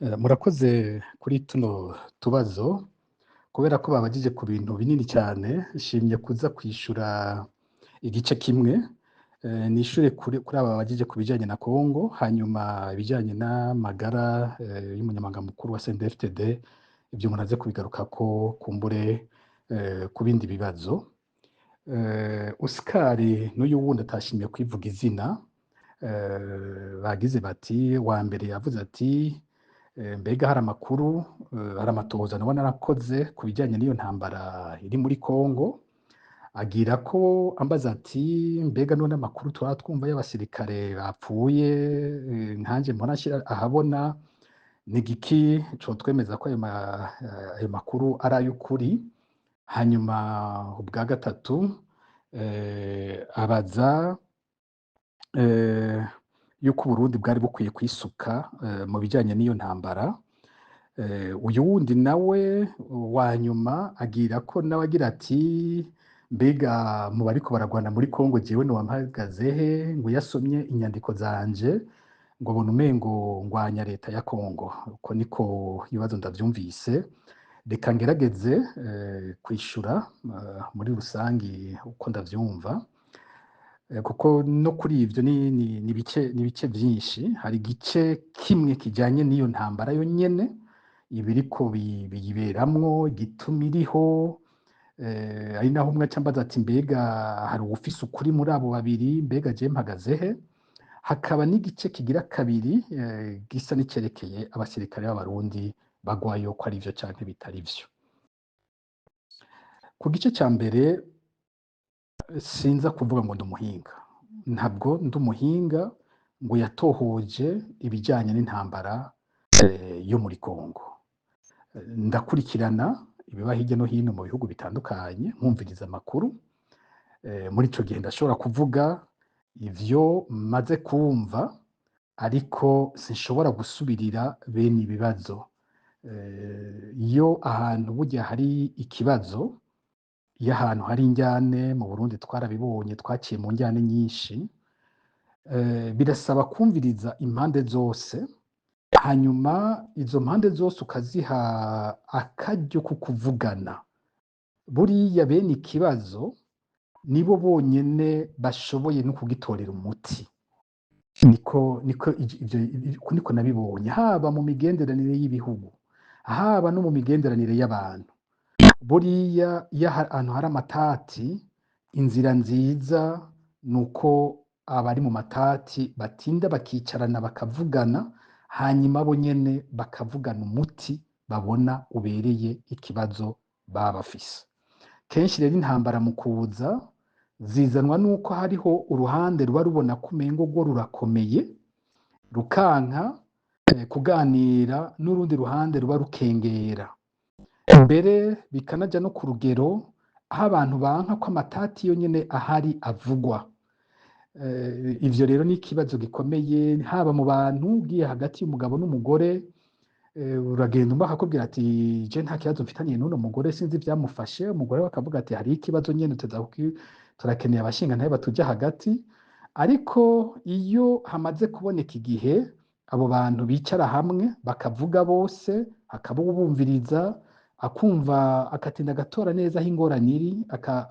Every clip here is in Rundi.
Murakoze kuri tuno tubazo. Kubera ko babajije ku bintu binini cyane, nshimye kuza kwishura igice kimwe. Nishure kuri aba babajije ku bijanye na Kongo, hanyuma ibijanye n'amagara y'umunyamabanga mukuru wa CNDD-FDD, ivyo umuntu aze kubigarukako kumbure ku bindi bibazo. Oscar n'uyu wundi atashimye kwivuga izina, bagize bati, wa mbere yavuze ati: "Mbega hari amakuru, hari amatohoza noba narakoze ku bijanye n'iyo ntambara iri muri Kongo?" Agira ko ambaza ati: "Mbega none amakuru turaba twumva y'abasirikare bapfuye, nkanje mpora nshira ahabona, ni igiki cotwemeza ko ayo makuru ari ay'ukuri?" Hanyuma ubwa gatatu abaza yuko Uburundi bwari bukwiye kwisuka mu bijanye n'iyo ntambara. Uyu wundi nawe wa nyuma agira ko nawe agira ati: "Mbega mu bariko baragwana muri Kongo jewe noba mpagaze he?" Ngo yasomye inyandiko zanje ngo abona umengo ngwanya leta ya Kongo. Uko niko ibibazo ndavyumvise. Reka ngerageze kwishura muri rusangi uko ndavyumva, kuko no kuri ivyo ni ibice vyinshi. Hari igice kimwe kijanye n'iyo ntambara yo nyene, ibiriko biyiberamwo, igituma iriho, ari naho umwe aca ambaza ati: "Mbega hari uwufise ukuri muri abo babiri? Mbega jewe mpagaze he?" Hakaba n'igice kigira kabiri gisa n'icerekeye abasirikare b'Abarundi bagwayo, ko ari vyo canke bitari vyo. Ku gice ca mbere, sinza kuvuga ngo ndi umuhinga. Ntabwo ndi umuhinga ngo yatohoje ibijanye n'intambara yo muri Kongo. Ndakurikirana ibiba hirya no hino mu bihugu bitandukanye, nkumviriza amakuru. Muri ico gihe ndashobora kuvuga ivyo maze kumva, ariko sinshobora gusubirira bene ibibazo. Iyo ahantu burya hari ikibazo, iyo ahantu hari injyane, mu Burundi twarabibonye, twaciye mu njyane nyinshi, birasaba kumviriza impande zose, hanyuma izo mpande zose ukaziha akaryo ko kuvugana. Buriya bene ikibazo nibo bonyene bashoboye no kugitorera umuti. Niko ivyo niko nabibonye, haba mu migenderanire y'ibihugu, haba no mu migenderanire y'abantu. Buriya iyo ahantu hari amatati, inzira nziza nuko abari mu matati batinda bakicarana bakavugana, hanyuma bo nyene bakavugana umuti babona ubereye ikibazo baba bafise. Kenshi rero intambara mu kuza zizanwa nuko hariho uruhande ruba rubona ko umengo rwo rurakomeye, rukanka kuganira n'urundi ruhande ruba rukengera. Mbere bikanaja no ku rugero aho abantu banka ko amatati yo nyene ahari avugwa. Ivyo rero ni ikibazo gikomeye, haba mu bantu, ugiye hagati y'umugabo n'umugore, uragenda umwe akakubwira ati: "Je nta kibazo mfitaniye n'uno mugore, sinzi ivyamufashe." Umugore we akavuga ati: "Hariho ikibazo nyene, turakeneye abashingantahe batuja hagati." Ariko iyo hamaze kuboneka igihe abo bantu bicara hamwe bakavuga bose, hakaba uwubumviriza, akumva, akatinda agatora neza aho ingorane iri,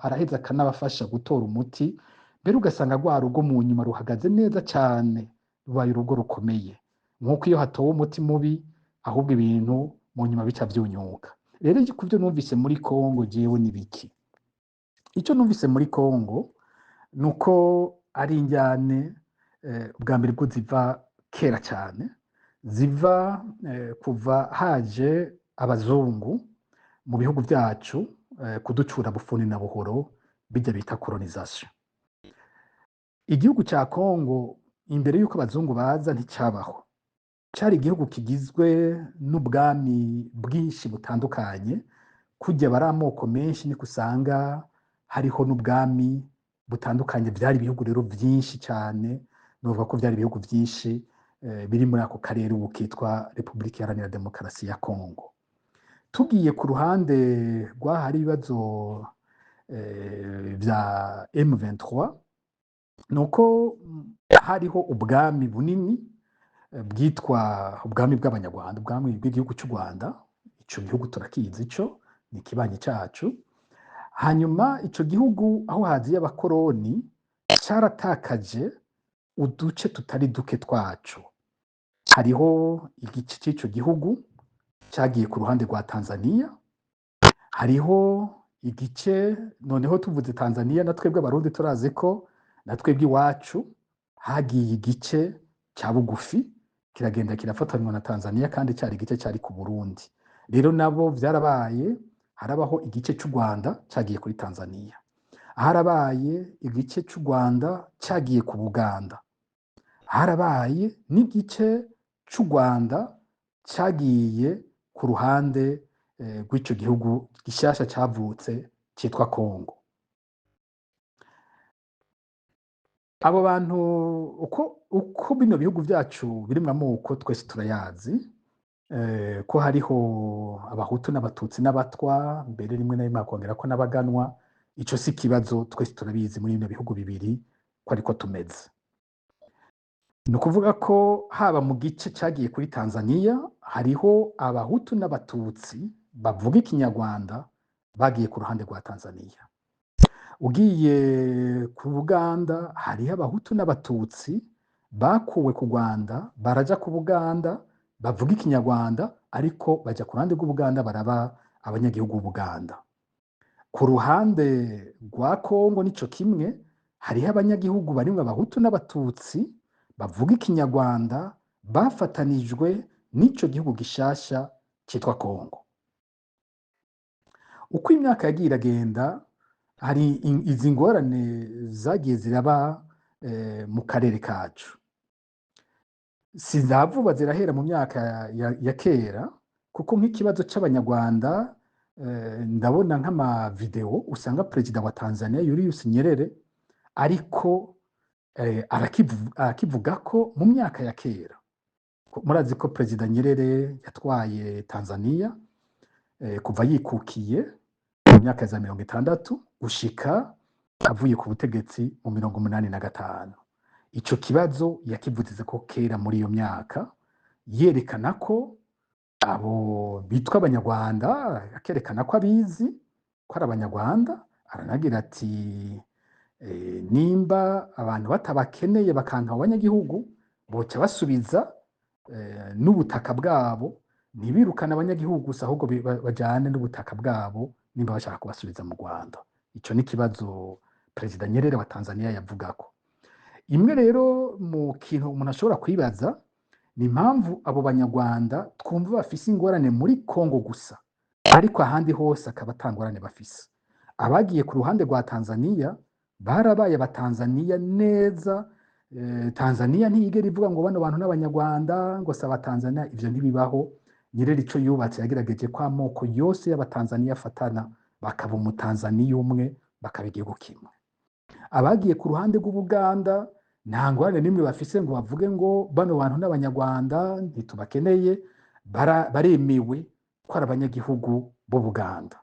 araheza akanabafasha gutora umuti. Mbere ugasanga rwa rugo mu nyuma ruhagaze neza cane, rubaye urugo rukomeye, nk'uko iyo hatowe umuti mubi ahubwo ibintu mu nyuma bica vyunyuka. Rero ku vyo numvise muri Kongo jewe ni biki? Ico numvise muri Kongo nuko ari injyane, ubwa mbere bwo ziva kera cane, ziva kuva haje abazungu mu bihugu vyacu kuducura bufuni na buhoro, bijya bita colonisation. Igihugu ca Kongo imbere y'uko abazungu baza nticabaho. Cari igihugu kigizwe n'ubwami bwinshi butandukanye. Kurya bari amoko menshi, niko usanga hariho n'ubwami butandukanye. Vyari ibihugu rero vyinshi cane, novuga ko vyari ibihugu vyinshi biri muri ako karere ubu kitwa Repubulika Iharanira Demokarasi ya Kongo. Tugiye ku ruhande rw'ahari ibibazo vya M23, nuko hariho ubwami bunini. bwitwa ubwami bw'Abanyarwanda, ubwami bw'igihugu cy'u Rwanda. Ico gihugu turakizi, ico ni ikibanyi cacu. Hanyuma ico gihugu, aho haziye abakoroni, caratakaje uduce tutari duke twaco. Hariho igice c'ico gihugu cagiye ku ruhande rwa Tanzania. Hariho igice, noneho tuvuze Tanzania, na twebwe Abarundi turazi ko na twebwe iwacu hagiye igice ca bugufi, kiragenda kirafatanywa na Tanzania, kandi cari igice cari ku Burundi. Rero nabo vyarabaye, harabaho igice c'u Rwanda cagiye kuri Tanzania, harabaye igice c'u Rwanda cagiye ku Buganda, harabaye n'igice c'u Rwanda cagiye ku ruhande rw'ico gihugu gishasha cavutse citwa Kongo. Abo bantu, uko bino bihugu vyacu birimwo amoko, twese turayazi, ko hariho Abahutu n'Abatutsi n'Abatwa, mbere rimwe na rimwe hakongerako n'Abaganwa. Ico si ikibazo, twese turabizi muri bino bihugu bibiri ko ariko tumeze. Ni ukuvuga ko haba mu gice cagiye kuri Tanzania, hariho Abahutu n'Abatutsi bavuga Ikinyarwanda bagiye ku ruhande rwa Tanzania. Ugiye ku Buganda, hariho Abahutu n'Abatutsi bakuwe ku Rwanda baraja ku Buganda, bavuga Ikinyarwanda, ariko baja ku ruhande rw'Ubuganda, baraba abanyagihugu b'Ubuganda. Ku ruhande rwa Kongo nico kimwe, hariho abanyagihugu barimwo Abahutu n'Abatutsi bavuga Ikinyarwanda bafatanijwe n'ico gihugu gishasha citwa Kongo. Uko imyaka yagiye iragenda, hari izi ngorane zagiye ziraba mu karere kacu. Si za vuba, zirahera mu myaka ya kera, kuko nk'ikibazo c'Abanyarwanda, ndabona nk'amavideo usanga perezida wa Tanzania Julius Nyerere ariko arakivuga ko mu myaka ya kera. Murazi ko perezida Nyerere yatwaye Tanzania kuva yikukiye mu myaka za 60 gushika avuye ku butegetsi mu 85. Ico kibazo yakivuze ko kera muri iyo myaka, yerekana ko abo bitwa Abanyarwanda, akerekana ko abizi ko ari Abanyarwanda. Aranagira ati: "Nimba abantu batabakeneye, bakanka abanyagihugu, boca basubiza n'ubutaka bwabo, ntibirukane abanyagihugu gusa, ahubwo bajane n'ubutaka bwabo nimba bashaka kubasubiza mu Rwanda." Ico ni ikibazo perezida Nyerere wa Tanzania yavugako. Imwe rero mu kintu umuntu ashobora kwibaza ni impamvu abo Banyarwanda twumva bafise ingorane muri Kongo gusa, ariko ahandi hose akaba ata ngorane bafise. Abagiye ku ruhande rwa Tanzania barabaye Abatanzania neza. Tanzania ntiyigera ivuga ngo bano bantu n'Abanyarwanda, ngo si Abatanzania, ivyo ntibibaho. Nyerere ico yubatse, yagerageje ko amoko yose y'Abatanzania afatana, bakaba Umutanzaniya umwe, bakaba igihugu kimwe. Abagiye ku ruhande rw'Ubuganda nta ngorane n'imwe bafise ngo bavuge ngo bano bantu n'Abanyarwanda, ntitubakeneye, baremewe ko ari abanyagihugu b'Ubuganda.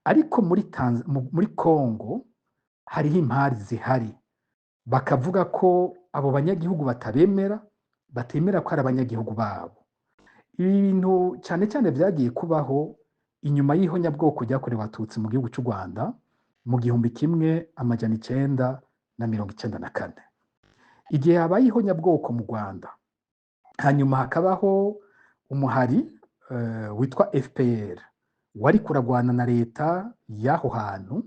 Ariko muri Kongo hariho impari zihari, bakavuga ko abo banyagihugu batabemera, batemera ko ari abanyagihugu babo. Ibi bintu cyane cyane vyagiye kubaho inyuma y'ihonyabwoko ryakorewe Abatutsi mu gihugu c'u Rwanda mu 1994. Igihe habaye ihonyabwoko mu Rwanda, hanyuma hakabaho umuhari witwa FPR wari kuragwana na leta y'aho hantu,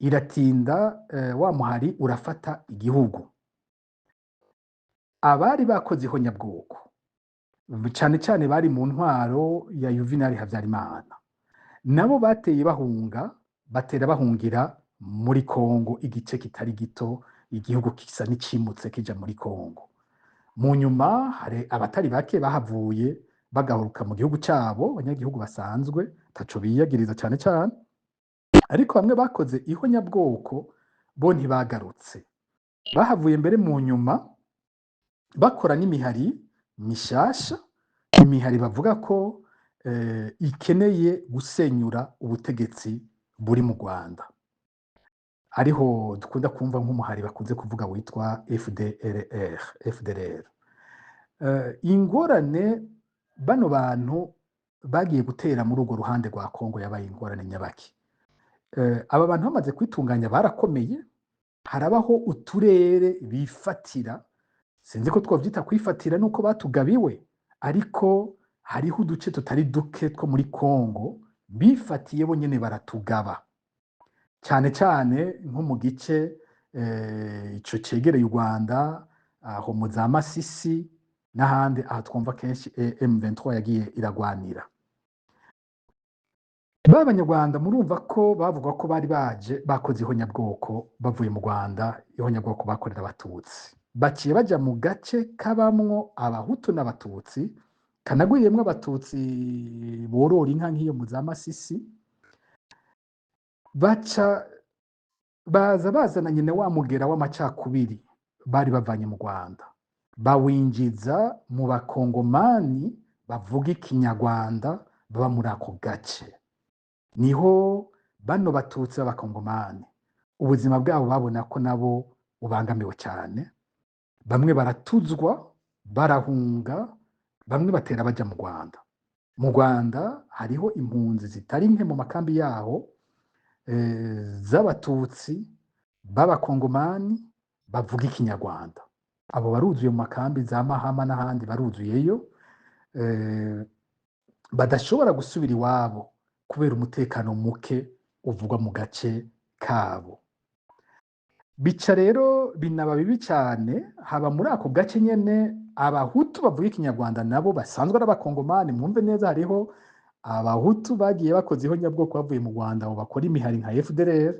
iratinda, wa muhari urafata igihugu. Abari bakoze ihonyabwoko cyane cyane bari mu ntwaro ya Juvenal Habyarimana, nabo bateye bahunga, batera bahungira muri Kongo igice kitari gito, igihugu kisa n'icimutse kija muri Kongo. Mu nyuma hari abatari bake bahavuye bagaruka mu gihugu cabo, abanyagihugu basanzwe taco biyagiriza cyane cyane, ariko bamwe bakoze ihonyabwoko bo ntibagarutse. Bahavuye mbere mu nyuma bakora n'imihari mishasha, imihari bavuga ko ikeneye gusenyura ubutegetsi buri mu Rwanda. Ariho dukunda kumva nk'umuhari bakunze kuvuga witwa FDLR, FDLR. Ingorane bano bantu bagiye gutera muri urwo ruhande rwa Kongo yabaye ingorane nyabaki. Aba bantu bamaze kwitunganya barakomeye, harabaho uturere bifatira, sinzi ko twovyita kwifatira nuko batugabiwe, ariko hariho uduce tutari duke two muri Kongo bifatiye bo nyene baratugaba, cane cane nko mu gice ico cegereye u Rwanda, aho mu za Masisi n'ahandi, aha twumva kenshi M23 yagiye iragwanira. Ba Banyarwanda murumva ko bavuga ko bari baje bakoze ihonyabwoko bavuye mu Rwanda, ihonyabwoko bakorera Abatutsi. Baciye baja mu gace kabamwo Abahutu n'Abatutsi, kanagwiriyemwo Abatutsi borora inka nk'iyo mu za Masisi, baca baza bazananye na wa mugera w'amacakubiri bari bavanye mu Rwanda, bawinjiza mu Bakongomani bavuga Ikinyarwanda baba muri ako gace. Niho bano Batutsi b'Abakongomani ubuzima bwabo babona ko nabo bubangamiwe cyane, bamwe baratuzwa barahunga, bamwe batera baja mu Rwanda. Mu Rwanda hariho impunzi zitari nke mu makambi yaho z'Abatutsi b'Abakongomani bavuga Ikinyarwanda. Abo baruzuye mu makambi za Mahama n'ahandi baruzuyeyo, badashobora gusubira iwabo kubera umutekano muke uvugwa mu gace kabo. Bica rero binaba bibi cyane, haba muri ako gace nyene Abahutu bavuga Ikinyarwanda nabo basanzwe ari Abakongomani. Mwumve neza, hariho Abahutu bagiye bakoze ihonyabwoko bavuye mu Rwanda, abo bakora imihari nka FDLR,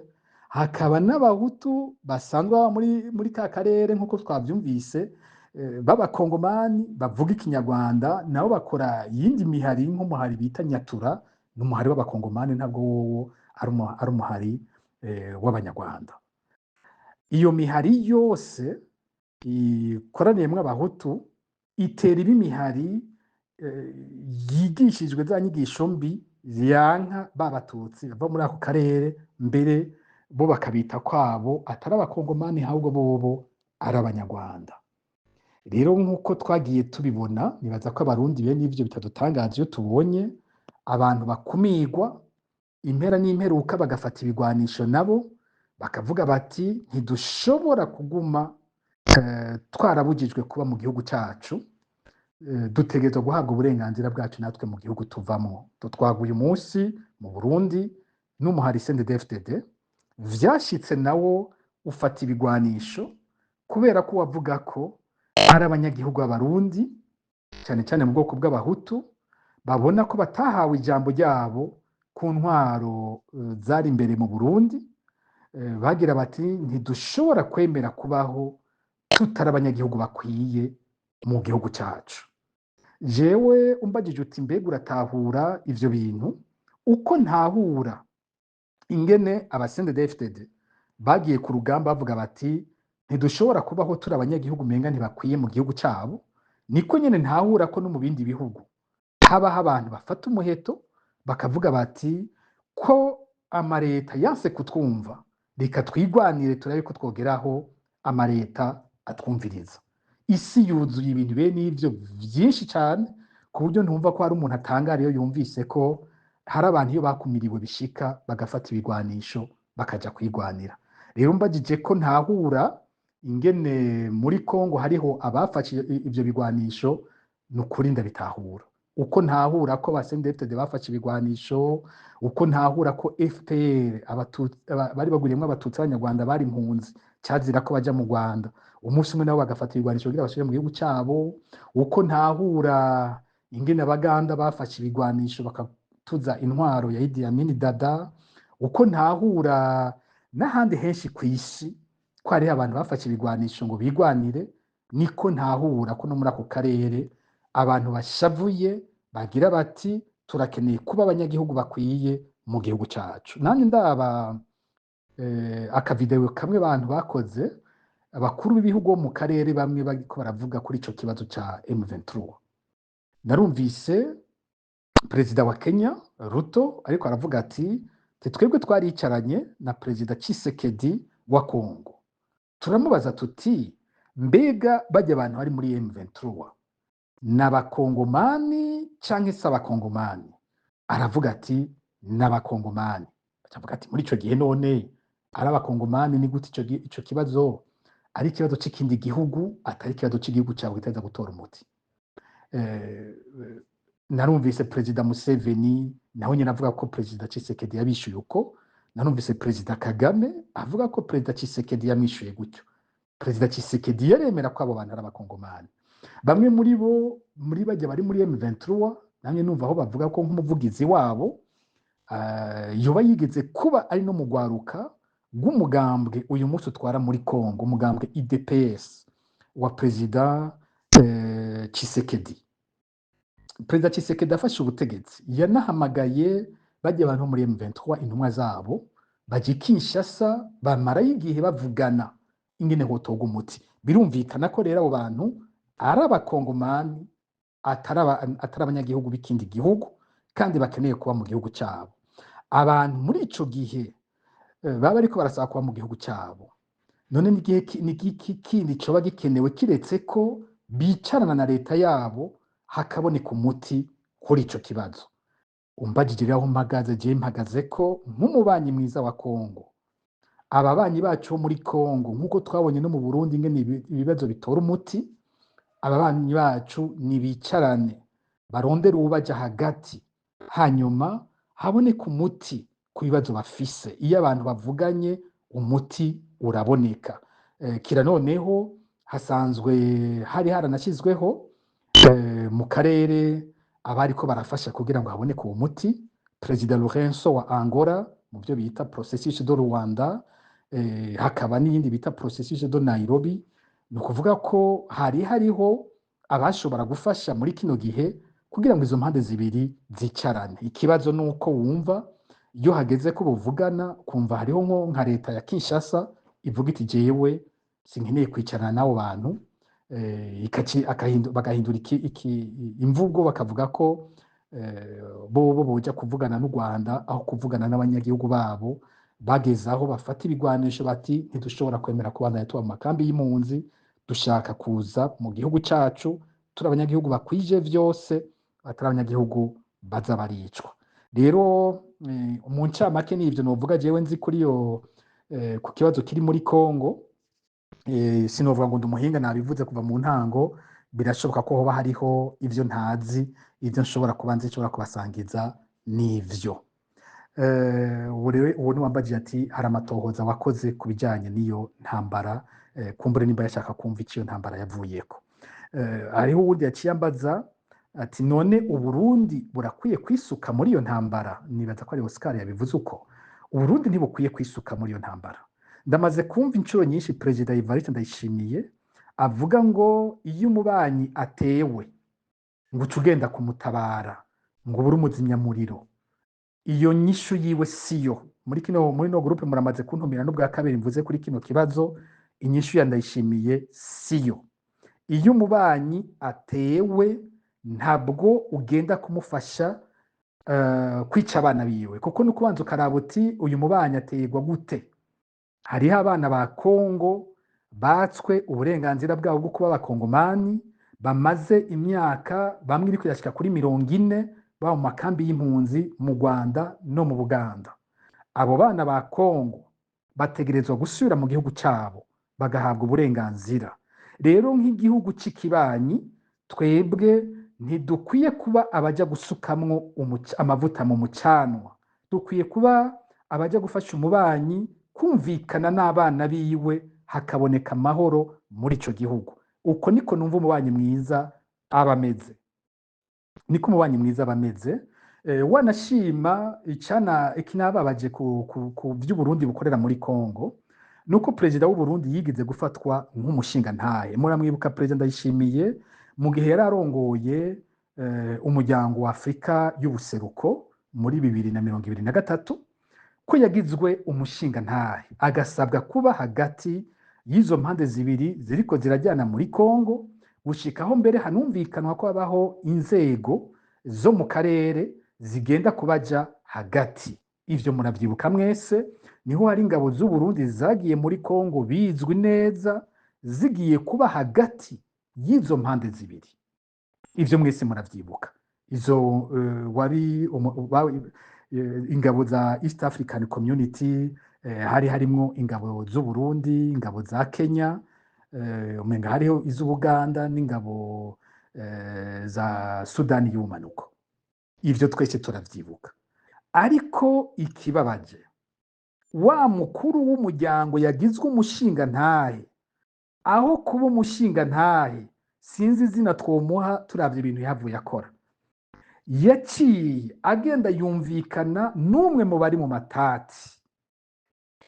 hakaba n'Abahutu basanzwe baba muri ka karere nk'uko twavyumvise, b'Abakongomani bavuga Ikinyarwanda, nabo bakora iyindi mihari nk'umuhari bita Nyatura, n'umuhari w'Abakongomani, ntabwo wowo ari umuhari w'Abanyarwanda. Iyo mihari yose ikoraniyemwo Abahutu itera iba imihari yigishijwe za nyigisho mbi yanka ba Batutsi bava muri ako karere, mbere bo bakabita kwabo atari Abakongomani ahubwo bobo ari Abanyarwanda. Rero nk'uko twagiye tubibona, nibaza ko Abarundi bene ivyo bitadutangaza iyo tubonye abantu bakumigwa impera n'imperuka bagafata ibigwanisho, nabo bakavuga bati ntidushobora kuguma twarabujijwe kuba mu gihugu cacu, dutegerezwa guhabwa uburenganzira bwacu natwe mu gihugu tuvamwo. Tutwaga uyu munsi mu Burundi n'umuhari CNDD-FDD vyashitse nawo ufata ibigwanisho kubera ko wavuga ko ari abanyagihugu b'Abarundi, cyane cyane mu bwoko bw'Abahutu, babona ko batahawe ijambo ryabo ku ntwaro zari imbere mu Burundi, bagira bati ntidushobora kwemera kubaho tutari abanyagihugu bakwiye mu gihugu cyacu. Jewe umbagije uti mbega uratahura ivyo bintu, uko ntahura ingene aba CNDD-FDD bagiye ku rugamba bavuga bati ntidushobora kubaho turi abanyagihugu umenga ntibakwiye mu gihugu cyabo, niko nyene ntahura ko no mu bindi bihugu habaho abantu bafata umuheto bakavuga bati ko amareta yanse kutwumva, reka twigwanire turabe ko twogeraho amareta atwumviriza. Isi yuzuye ibintu bene ivyo vyinshi cyane, ku buryo ntumva ko hari umuntu atangara iyo yumvise ko hari abantu iyo bakumiriwe bishika bagafata ibigwanisho bakaja kwigwanira. Rero mbagije ko ntahura ingene muri Kongo hariho abafashe ivyo bigwanisho, ni ukuri ndabitahura. Uko ntahura ko ba CNDD-FDD bafashe ibigwanisho, uko ntahura ko FPR bari bagwiriyemwo Abatutsi b'Abanyarwanda bari impunzi, cazira ko baja mu Rwanda, umunsi umwe nabo bagafata ibigwanisho kugira basubire mu gihugu cabo, uko ntahura ingene Abaganda bafashe ibigwanisho bakatuza intwaro ya Idi Amin Dada, uko ntahura n'ahandi henshi kw'isi ko hariho abantu bafashe ibigwanisho ngo bigwanire, niko ntahura ko no muri ako karere abantu bashavuye bagira bati turakeneye kuba abanyagihugu bakwiye mu gihugu cacu. Nanjye ndaba akavideo kamwe abantu bakoze, abakuru b'ibihugu bo mu karere bamwe bariko baravuga kuri ico kibazo ca M23. Narumvise perezida wa Kenya Ruto ariko aravuga ati twebwe twaricaranye na perezida Tshisekedi wa Kongo, turamubaza tuti mbega bajya abantu bari muri M23 N'abakongomani canke si abakongomani? Aravuga ati: "N'abakongomani." Acavuga ati: "Muri ico gihe none ari abakongomani, ni gute ico kibazo ari ikibazo c'ikindi gihugu, atari ikibazo c'igihugu cawe giteza gutora umuti?" Narumvise Perezida Museveni nawe nyene avuga ko Perezida Tshisekedi yabishuye uko. Narumvise Perezida Kagame avuga ko Perezida Tshisekedi yamwishuye gutyo. Perezida Tshisekedi yaremera ko abo bantu ari abakongomani. Bamwe muri bo, muri bajya bari muri M23, namwe numva aho bavuga ko nk'umuvugizi wabo yoba yigeze kuba ari no mu rwaruka rw'umugambwe uyu munsi utwara muri Congo, umugambwe UDPS wa Perezida Tshisekedi. Perezida Tshisekedi afashe ubutegetsi yanahamagaye bajya abantu bo muri M23, intumwa zabo baja i Kinshasa, bamarayo igihe bavugana ingene hotorwa umuti. Birumvikana ko rero abo bantu ari abakongomani, atari abanyagihugu b'ikindi gihugu, kandi bakeneye kuba mu gihugu cyabo. Abantu muri ico gihe baba bariko barasaba kuba mu gihugu cyabo, none n'igihe ni igiki kindi coba gikenewe kiretse ko bicarana na leta yabo hakaboneka umuti kuri ico kibazo? Umbajije rero aho mpagaze, jewe mpagaze ko nk'umubanyi mwiza wa Kongo, ababanyi bacu bo muri Kongo, nk'uko twabonye no mu Burundi ingene ibibazo bitora umuti, ababanyi bacu nibicarane, barondere uwubaja hagati, hanyuma haboneke umuti ku bibazo bafise. Iyo abantu bavuganye, umuti uraboneka. Kira noneho hasanzwe hari haranashyizweho mu karere abariko barafasha kugira ngo haboneke uwo muti, Perezida Lourenço wa Angola mu byo bita Processus de Luanda, hakaba n'iyindi bita Processus de Nairobi. Ni ukuvuga ko hari hariho abashobora gufasha muri kino gihe kugira ngo izo mpande zibiri zicarane. Ikibazo ni uko wumva iyo hageze ko buvugana, kumva hariho nko nka leta ya Kinshasa ivuga iti: "Jewe sinkeneye kwicarana n'abo bantu," bagahindura imvugo, bakavuga ko bobo boja kuvugana n'u Rwanda aho kuvugana n'abanyagihugu babo bageze aho bafata ibigwanisho, bati: "Ntidushobora kwemera kubandanya tuba mu makambi y'impunzi, dushaka kuza mu gihugu cacu turi abanyagihugu bakwije vyose, atari abanyagihugu baza baricwa." Rero mu ncamake ni ivyo novuga jewe nzi kuri iyo ku kibazo kiri muri Congo. Sinovuga ngo ndi umuhinga, nabivuze kuva mu ntango, birashoboka ko hoba hariho ivyo ntazi. Ivyo nshobora kuba nzi nshobora kubasangiza n'ivyo. Ubu rero uwo ni wambajije ati: "Hari amatohoza wakoze ku bijyanye n'iyo ntambara?" Kumbure nimba yashaka kumva icyo iyo ntambara yavuyeko. Hariho uwundi yaciye ambaza ati: "None Uburundi burakwiye kwisuka muri iyo ntambara?" Nibaza ko ari Oscar yabivuze uko. Uburundi ntibukwiye kwisuka muri iyo ntambara. Ndamaze kumva inshuro nyinshi Perezida Evariste Ndayishimiye avuga ngo iyo umubanyi atewe, ngo uca ugenda kumutabara, ngo ubure umuzimyamuriro. Iyo nyishu yiwe siyo. Muri no groupe muramaze kuntumira n'ubwa kabiri mvuze kuri kino kibazo. Inyishu ya Ndayishimiye siyo. Iyo umubanyi atewe, ntabwo ugenda kumufasha kwica abana biwe, kuko ni ukubanza ukaraba uti: "Uyu mubanyi aterwa gute?" Hariho abana ba Kongo batswe uburenganzira bwabo bwo kuba abakongomani, bamaze imyaka bamwe iriko irashika kuri 40 baba mu makambi y'impunzi mu Rwanda no mu Buganda. Abo bana ba Kongo bategerezwa gusubira mu gihugu cabo bagahabwa uburenganzira. Rero nk'igihugu c'ikibanyi, twebwe ntidukwiye kuba abaja gusukamwo amavuta mu mucanwa. Dukwiye kuba abaja gufasha umubanyi kumvikana n'abana biwe, hakaboneka amahoro muri ico gihugu. Uko niko numva umubanyi mwiza aba ameze, niko umubanyi mwiza aba ameze. Wanashima icana ikinababaje ku vy'Uburundi bukorera muri Congo, nuko perezida w'Uburundi yigeze gufatwa nk'umushingantahe. Muramwibuka Perezida Ndayishimiye mu gihe yari arongoye Umuryango wa Afurika y'Ubuseruko muri 2023, ko yagizwe umushingantahe, agasabwa kuba hagati y'izo mpande zibiri ziriko zirajyana muri Congo, gushikaho mbere hanumvikanwa ko habaho inzego zo mu karere zigenda kubaja hagati. Ivyo muravyibuka mwese. Niho hari ingabo z'Uburundi zagiye muri Congo bizwi neza, zigiye kuba hagati y'izo mpande zibiri. Ivyo mwese muravyibuka. Izo wari ingabo za East African Community, hari harimwo ingabo z'u Burundi, ingabo za Kenya, umenga hariho iz'Ubuganda n'ingabo za Sudani y'ubumanuko. Ivyo twese turavyibuka. Ariko ikibabaje, wa mukuru w'umuryango yagizwe umushingantahe, aho kuba umushingantahe, sinzi izina twomuha turavye ibintu yahavuye akora, yaciye agenda yumvikana n'umwe mu bari mu matati,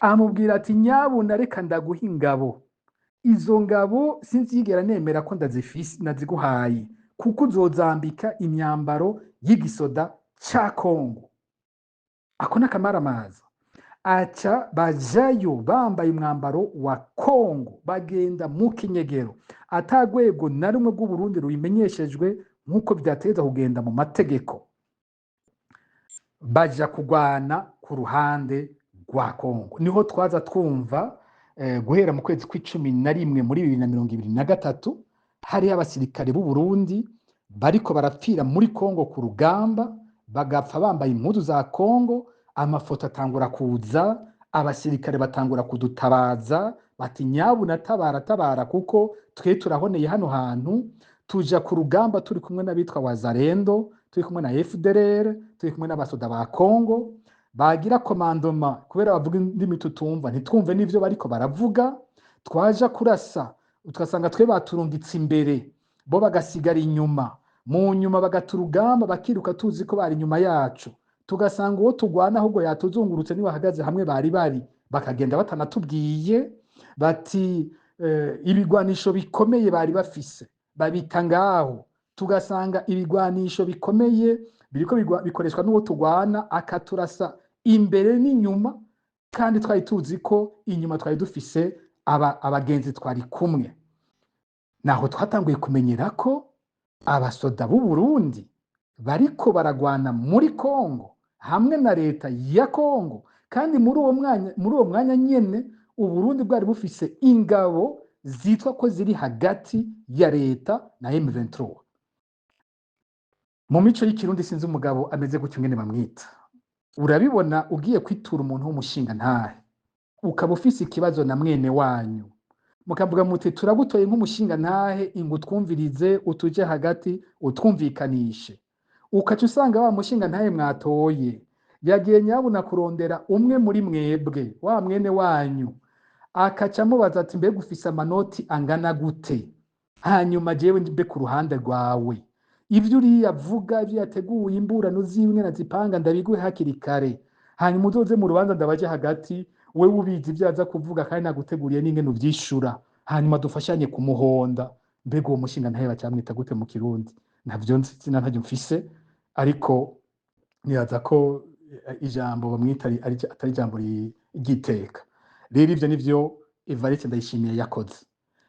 amubwira ati: "Nyabuna, reka ndaguha ingabo. Izo ngabo sinzigera nemera ko ndazifise, naziguhaye, kuko uzozambika imyambaro y'igisoda ca Kongo." Ako n'akamaramaza. Aca bajayo bambaye umwambaro wa Kongo, bagenda mu kinyegero, ata rwego na rumwe rw'Uburundi rubimenyeshejwe nk'uko vyategerezwa kugenda mu mategeko. Baja kugwana ku ruhande rwa Kongo. Niho twaza twumva guhera mu kwezi kw'icumi na rimwe muri 2023, hariho abasirikare b'u Burundi bariko barapfira muri Kongo ku rugamba, bagapfa bambaye impuzu za Kongo. Amafoto atangura kuza, abasirikare batangura kudutabaza bati: "Nyabuna tabara, tabara, kuko twe turahoneye hano hantu." Tuja ku rugamba turi kumwe n'abitwa Wazalendo, turi kumwe na FDLR, turi kumwe n'abasoda ba Kongo. Bagira commandement, kubera bavuga indimi tutumva, ntitwumve n'ivyo bariko baravuga. Twaja kurasa, ugasanga twe baturungitse imbere, bo bagasigara inyuma. Mu nyuma bagata urugamba, bakiruka, tuzi ko bari inyuma yacu, tugasanga uwo tugwana ahubwo yatuzungurutse, niwe ahagaze hamwe bari, bakagenda batanatubwiye. Bati ibigwanisho bikomeye bari bafise babita ngaho, tugasanga ibigwanisho bikomeye biriko bikoreshwa n'uwo tugwana, akaturasa imbere n'inyuma, kandi twari tuzi ko inyuma twari dufise abagenzi twari kumwe. Naho twatanguye kumenyera ko abasoda b'u Burundi bariko baragwana muri Kongo hamwe na leta ya Kongo, kandi muri uwo mwanya nyene Uburundi bwari bufise ingabo zitwa ko ziri hagati ya leta na M23. Mu mico y'Ikirundi, sinzi umugabo ameze gutyo ngene bamwita. Urabibona, ugiye kwitura umuntu w'umushinga ntahe, ukaba ufise ikibazo na mwene wanyu, mukavuga muti: "Turagutoye nk'umushinga ntahe, ingo utwumvirize, utuje hagati, utwumvikanishe." Ukaca usanga wa mushinga ntahe mwatoye yagiye nyabuna kurondera umwe muri mwebwe, wa mwene wanyu, akaca amubaza ati: "Mbega ufise amanoti angana gute? Hanyuma jewe mbe ku ruhande rwawe, ivyo uriya avuga, ivyo yateguye, imburano ziwe ingene azipanga, ndabiguhe hakiri kare. Hanyuma uzoze mu rubanza, ndabaje hagati, wewe ubizi ivyo aza kuvuga, kandi naguteguriye n'ingene uvyishura. Hanyuma dufashanye kumuhonda." Mbega uwo mushinga ntahe bacamwita gute mu Kirundi? Ntavyo nzi, sina ntavyo mfise, ariko nibaza ko ijambo bamwita atari ijambo ry'iteka. Rero ivyo nivyo Evariste Ndayishimiye yakoze.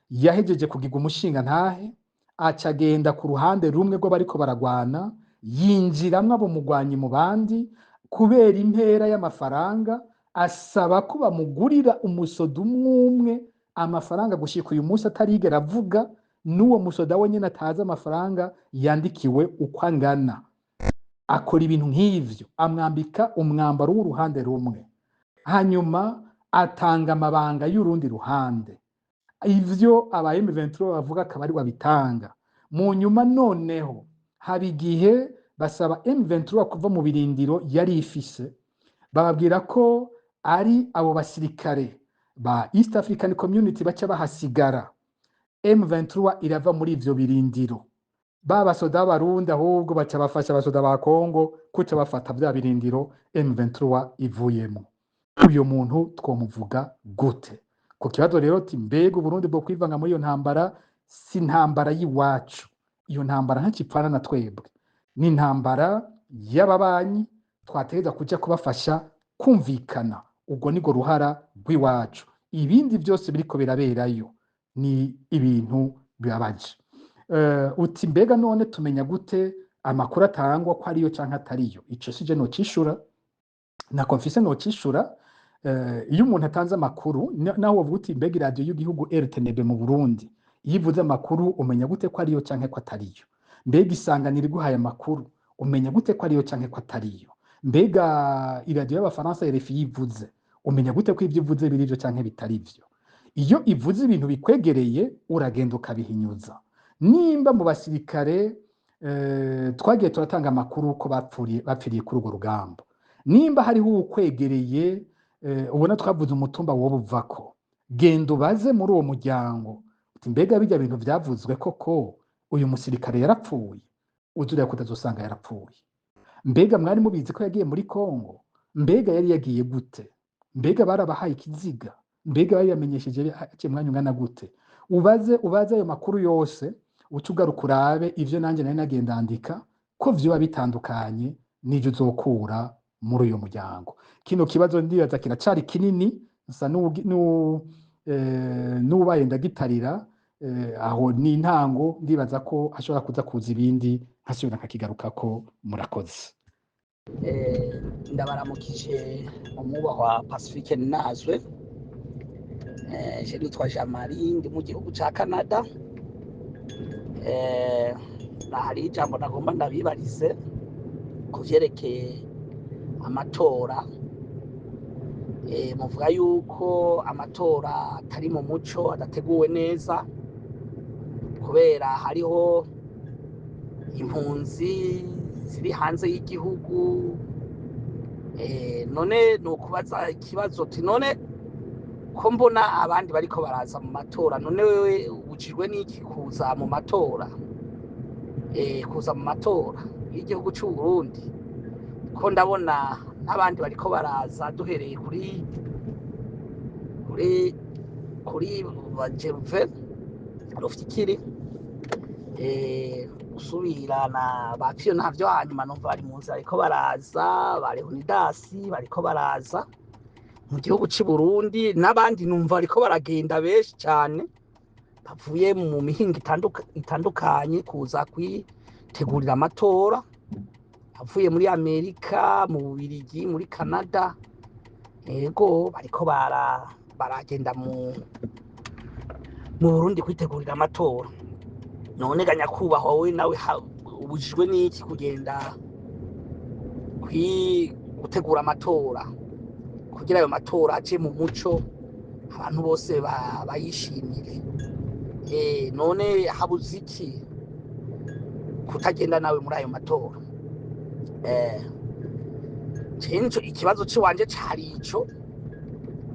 Yahejeje kugirwa umushinga ntahe, aca agenda ku ruhande rumwe rw'abariko baragwana, yinjiramwo abo mugwanyi mu bandi kubera impera y'amafaranga. Asaba ko bamugurira umusoda umwe umwe, amafaranga gushika uyu munsi atarigera avuga, n'uwo musoda we nyene atazi amafaranga yandikiwe uko angana. Akora ibintu nk'ivyo, amwambika umwambaro w'uruhande rumwe, hanyuma atanga amabanga y'urundi ruhande. Ivyo aba M23 bavuga akaba ari babitanga. Mu nyuma noneho haba igihe basaba M23 kuva mu birindiro yari ifise, bababwira ko ari abo basirikare ba East African Community baca bahasigara. M23 irava muri ivyo birindiro, ba basoda b'Abarundi ahubwo baca bafasha abasoda ba Kongo kuca bafata vya birindiro M23 ivuyemo. Uyo muntu twomuvuga gute? Ku kibazo rero ti mbega Uburundi bwo kwivanga muri iyo ntambara? Si intambara y'iwacu iyo ntambara, ntakipfana na twebwe, ni intambara y'ababanyi. Twategereza kuja kubafasha kumvikana, ubwo nirwo ruhara rw'iwacu. Ibindi byose biriko biraberayo ni ibintu bibabaje. Uti mbega none tumenya gute amakuru atangwa ko ariyo canke atariyo? Ico sije nocishura, nako mfise nocishura. Iyo umuntu atanze amakuru, naho wovuga uti mbega iradiyo y'igihugu RTNB mu Burundi iyo ivuze amakuru, umenya gute ko ariyo canke ko atariyo? Mbega Isanganiro iguhaye amakuru, umenya gute ko ariyo canke ko atariyo? Mbega iradiyo y'Abafaransa RFI yivuze, umenya gute ko ivyo ivuze biri vyo canke bitari vyo? Iyo ivuze ibintu bikwegereye, uragenda ukabihinyuza. Nimba mu basirikare twagiye turatanga amakuru ko bapfiriye kuri urwo rugamba, nimba hariho uwukwegereye, ubona twavuze umutumba wowe uvako, genda ubaze muri uwo muryango uti: "Mbega bijya bintu vyavuzwe koko, uyu musirikare yarapfuye?" Uzi ko utazosanga yarapfuye. Mbega mwari mubizi ko yagiye muri Kongo? Mbega yari yagiye gute? Mbega barabahaye ikiziga? Mbega babibamenyesheje haciye umwanya ungana gute? Ubaze, ubaze ayo makuru yose, uce ugaruka urabe ivyo nanjye nari nagiye ndandika ko vyoba bitandukanye n'ivyo uzokura muri uyo muryango. Kino kibazo ndibaza kiracari kinini, nsa n'ubaye ndagitarira aho ni intango. Ndibaza ko hashobora kuza kuza ibindi, nkasubira nkakigarukako. Murakoze. Ndabaramukije, umwubahwa Pacifique Nazwe. Je nitwa Jean Marie, ndi mu gihugu ca Canada. Hari ijambo nagomba ndabibarize ku vyerekeye amatora. Muvuga yuko amatora atari mu muco, adateguwe neza, kubera hariho impunzi ziri hanze y'igihugu. None ni ukubaza ikibazo uti: none ko mbona abandi bariko baraza mu matora, none wewe ubujijwe n'iki kuza mu matora, kuza mu matora y'igihugu c'u Burundi, ko ndabona n'abandi bariko baraza, duhereye kuri ba Gervais Rufyikiri, usubira na ba Pio ntavyo, hanyuma numva bari mu nzira bariko baraza, ba Leonidas bariko baraza mu gihugu c'u Burundi, n'abandi numva bariko baragenda benshi cane bavuye mu mihingo itandukanye kuza kwitegurira amatora, avuye muri Amerika, mu Bubirigi, muri Canada, ego, bariko baragenda mu Burundi kwitegurira amatora. None ga nyakubahwa, wowe nawe ubujijwe n'iki kugenda gutegura amatora, kugira ayo matora aje mu muco, abantu bose bayishimire? None habuze iki kutagenda nawe muri ayo matora? Nico ikibazo ciwanje cari ico.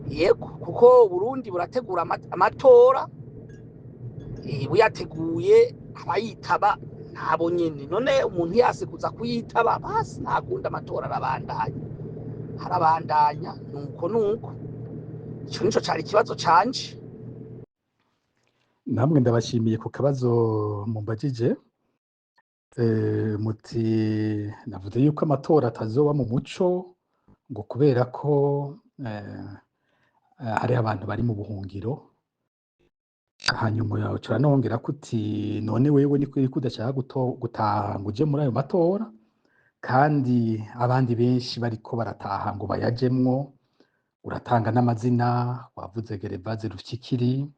Yego, kuko Burundi burategura amatora, buyateguye abayitaba ntabo nyene. None umuntu yase kuza kuyitaba, basi ntakunda, amatora arabandanya, arabandanya. Nuko ico nico cari ikibazo canje. Namwe ndabashimiye ku kabazo mumbajije. Muti navuze yuko amatora atazoba mu muco ngo kubera ko hariho abantu bari mu buhungiro. Hanyuma uranongera ko uti: none wewe ni ko udashaka gutaha ngo uje muri ayo matora, kandi abandi benshi bariko barataha ngo bayajemwo? Uratanga n'amazina, wavuze Gervaze Rufyikiri,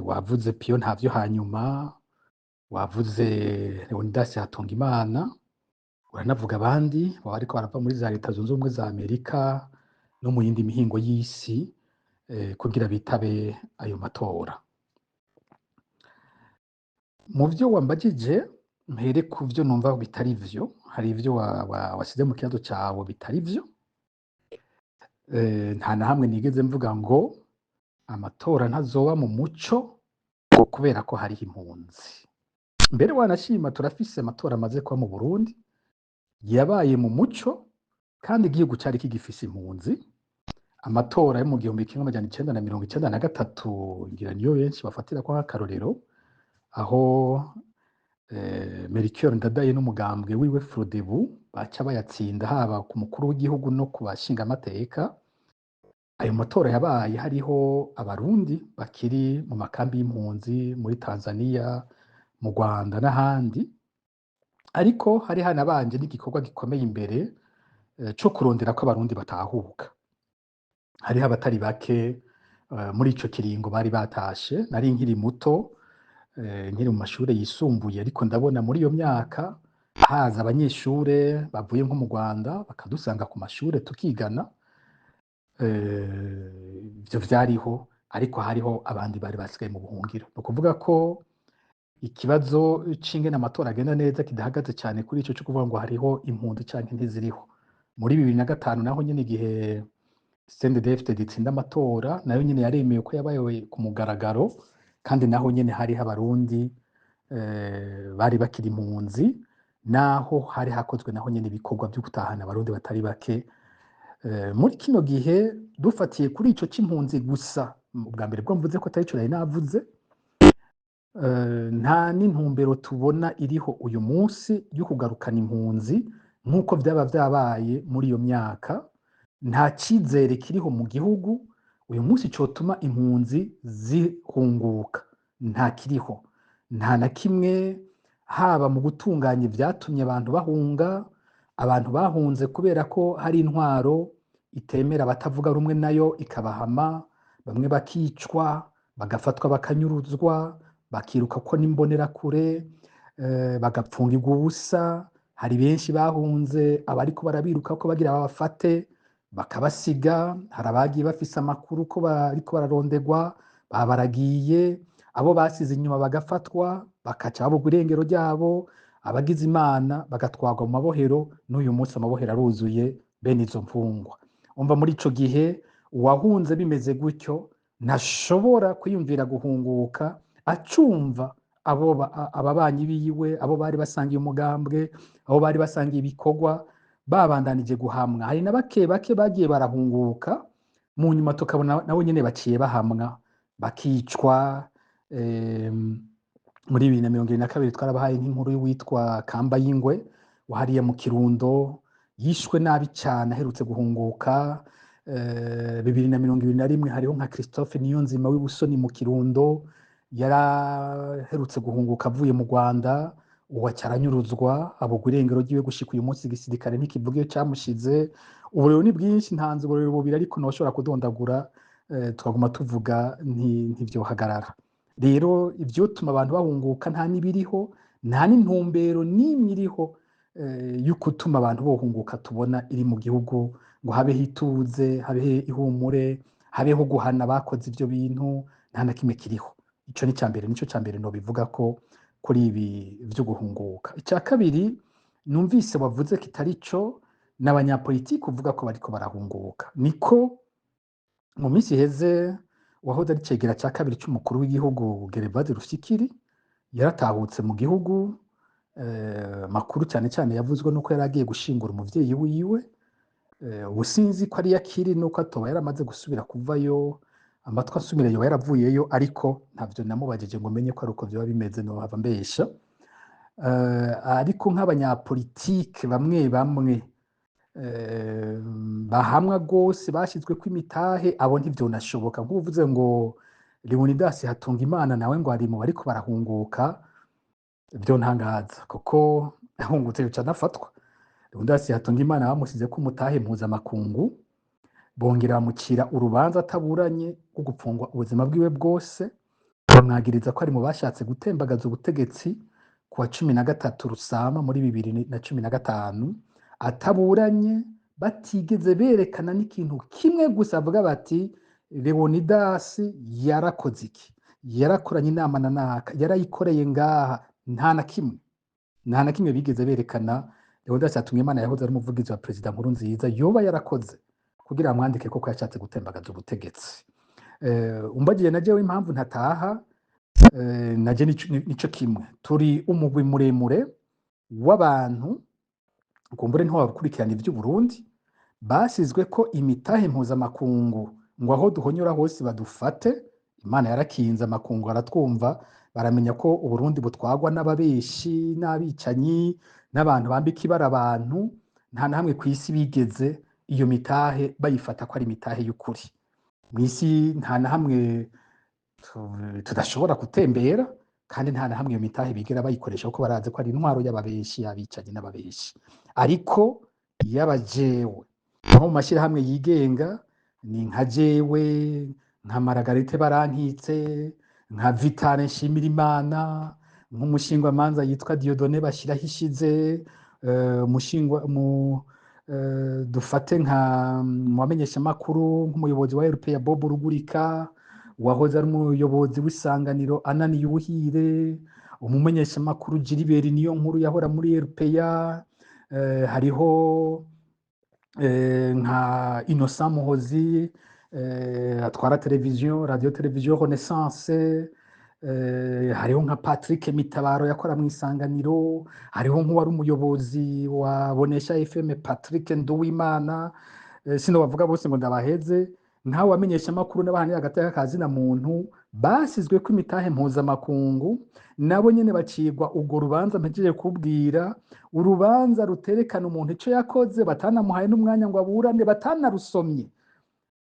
wavuze Pio Ntavyo, hanyuma wavuze Leonidas Hatungimana, uranavuga abandi baba bariko barava muri za Leta Zunze Ubumwe za Amerika no mu yindi mihingo y'isi kugira bitabe ayo matora. Mu vyo wambajije, mpere ku vyo numva bitari vyo. Hari ivyo wasize mu kibazo cawe bitari vyo. Nta na hamwe nigeze mvuga ngo amatora ntazoba mu muco ngo kubera ko hariho impunzi. Mbere wanashima turafise amatora amaze kuba mu Burundi yabaye mu muco kandi igihugu cari kigifise impunzi. Amatora yo mu 1993, ngira niyo benshi bafatirako nk'akarorero, aho Melchior Ndadaye n'umugambwe wiwe Frodebu baca bayatsinda, haba ku mukuru w'igihugu no ku bashingamateka. Ayo matora yabaye hariho Abarundi bakiri mu makambi y'impunzi muri Tanzania, mu Rwanda n'ahandi, ariko hari hanabanje n'igikorwa gikomeye imbere co kurondera ko Abarundi batahuka. Hariho abatari bake muri ico kiringo bari batashe. Nari nkiri muto. Nkiri mu mashure yisumbuye, ariko ndabona muri iyo myaka haza abanyeshure bavuye nko mu Rwanda bakadusanga ku mashure tukigana. Ivyo vyariho, ariko hariho abandi bari basigaye mu buhungiro. Ni ukuvuga ko ikibazo c'ingene amatora agenda neza kidahagaze cane kuri ico co kuvuga ngo hariho impunzi canke ntiziriho. Muri 2005 naho nyene, igihe CNDD-FDD itsinda amatora, nayo nyene yaremeye ko yabaye ku mugaragaro, kandi naho nyene hariho Abarundi bari bakiri impunzi, naho hari hakozwe naho nyene ibikorwa vyo gutahana Abarundi batari bake. Muri kino gihe, dufatiye kuri ico c'impunzi gusa, ubwa mbere bwo mvuze ko atari ico nari navuze, nta n'intumbero tubona iriho uyu munsi yo kugarukana impunzi nk'uko vyaba vyabaye muri iyo myaka. Nta cizere kiriho mu gihugu uyu munsi cotuma impunzi zihunguka, nta kiriho, nta na kimwe, haba mu gutunganya ivyatumye abantu bahunga. Abantu bahunze kubera ko hari intwaro itemera abatavuga rumwe nayo, ikabahama, bamwe bakicwa, bagafatwa, bakanyuruzwa, bakiruka ko n'imbonerakure, bagapfungirwa ubusa. Hari benshi bahunze abariko barabiruka ko bagira babafate bakabasiga. Hari abagiye bafise amakuru ko bariko bararondegwa, babaragiye, abo basize inyuma bagafatwa, bakaca babugwa irengero ryabo, abagize Imana bagatwarwa mu mabohero. N'uyu munsi amabohero aruzuye bene izo mfungwa. Umva, muri ico gihe uwahunze bimeze gutyo ntashobora kwiyumvira guhunguka acumva abo ababanyi biwe, abo bari basangiye umugambwe, abo bari basangiye ibikorwa babandanije guhamwa. Hari na bake bake bagiye barahunguka, mu nyuma tukabona nabo nyene baciye bahamwa, bakicwa. Muri 2022 twarabahaye nk'inkuru y'uwitwa Kamba y'Ingwe wahariye mu Kirundo, yishwe nabi cane aherutse guhunguka. 2021 hariho nka Christophe Niyonzima w'Ibusoni mu Kirundo, yaraherutse guhunguka avuye mu Rwanda, ubu aca aranyuruzwa, abugwa irengero ryiwe. Gushika uyu munsi igisirikare ntikivuga iyo camushize. Uburero ni bwinshi, ntanze uburero bubiri, ariko ntoshobora kudondagura, twaguma tuvuga ntivyohagarara. Rero ivyotuma abantu bahunguka nta n'ibiriho, nta n'intumbero n'imwe iriho yo gutuma abantu bohunguka tubona iri mu gihugu, ngo habeho ituze, habeho ihumure, habeho guhana abakoze ivyo bintu. Nta na kimwe kiriho. Ico ni icambere, nico cambere nobivuga ko kuri ibi vyo guhunguka. Ica kabiri numvise wavuze kitari co, n'abanyapolitiki uvuga ko bariko barahunguka. Niko mu minsi iheze uwahoze ari icegera ca kabiri c'umukuru w'igihugu, Gervase Rufyikiri, yaratahutse mu gihugu. Makuru cyane cyane yavuzwe nuko yari agiye gushingura umuvyeyi wiwe. Ubu sinzi ko ari yakiri nuko atoba yaramaze gusubira kuvayo, amatwi asumira yoba yaravuyeyo, ariko ntavyo namubajije ngo menye ko ari uko vyoba bimeze, nohava mbesha. Ariko nk'abanyapolitike bamwe bamwe bahamwa gose, bashizweko imitahe, abo ntivyonashoboka. Nk'uvuze ngo Leonidas Hatungimana nawe ngo ari mu bariko barahunguka, vyontangaza, kuko ahungutse yoca anafatwa. Leonidas Hatungimana bamusizeko umutahe mpuzamakungu, bongera bamucira urubanza ataburanye rwo gupfungwa ubuzima bwiwe bwose, bamwagiriza ko ari mu bashatse gutembagaza ubutegetsi ku wa 13 Rusama muri 2015, ataburanye, batigeze berekana n'ikintu kimwe gusa bavuga bati Leonidas yarakoze iki, yarakoranye inama na naka, yarayikoreye ngaha. Nta na kimwe, nta na kimwe bigeze berekana Leonidas Hatungimana yahoze ari umuvugizi wa Perezida Nkurunziza yoba yarakoze kugira bamwandike koko yashatse gutembagaza ubutegetsi. Umbagiye na jewe impamvu ntataha, naje nico kimwe. Turi umugwi muremure w'abantu, kumbure ntiwakurikirana ivy'Uburundi, basizwe ko imitahe mpuzamakungu ngo aho duhonyora hose badufate. Imana yarakinze, amakungu aratwumva, baramenya ko Uburundi butwagwa n'ababeshi n'abicanyi n'abantu bambika ibara abantu. Nta na hamwe kw'isi bigeze iyo mitahe bayifata ko ari imitahe y'ukuri. Mw'isi nta na hamwe tudashobora gutembera, kandi nta na hamwe iyo mitahe bigera bayikoresha, kuko barazi ko ari intwaro y'ababeshi, y'abicanyi n'ababeshi. Ariko yaba jewe nko mu mashyirahamwe yigenga, ni nka jewe, nka Maragarite Barankitse, nka Vitale Nshimirimana, nk'umushingwamanza yitwa Dieudonné Bashirahishize, umushingwa mu dufate nka mu bamenyeshamakuru nk'umuyobozi wa RPA Bob Rugurika, uwahoze ari umuyobozi w'Isanganiro Anani Yuhire, umumenyeshamakuru Gilbert Niyonkuru yahora muri RPA, hariho nka Innocent Muhozi atwara televiziyo, Radio Televiziyo Renaissance, hariho nka Patrick Mitabaro yakora mu Isanganiro, hariho nk'uwari umuyobozi wa Bonesha FM Patrick Nduwimana, sino bavuga bose ngo ndabaheze. Nkawe wamenyesha amakuru n'abahanira agateka ka zina muntu basizwe ko imitahe mpuzamakungu, nabo nyene bacigwa urwo rubanza mpejeje kubwira, urubanza ruterekana umuntu ico yakoze, batanamuhaye n'umwanya ngo aburane, batanarusomye,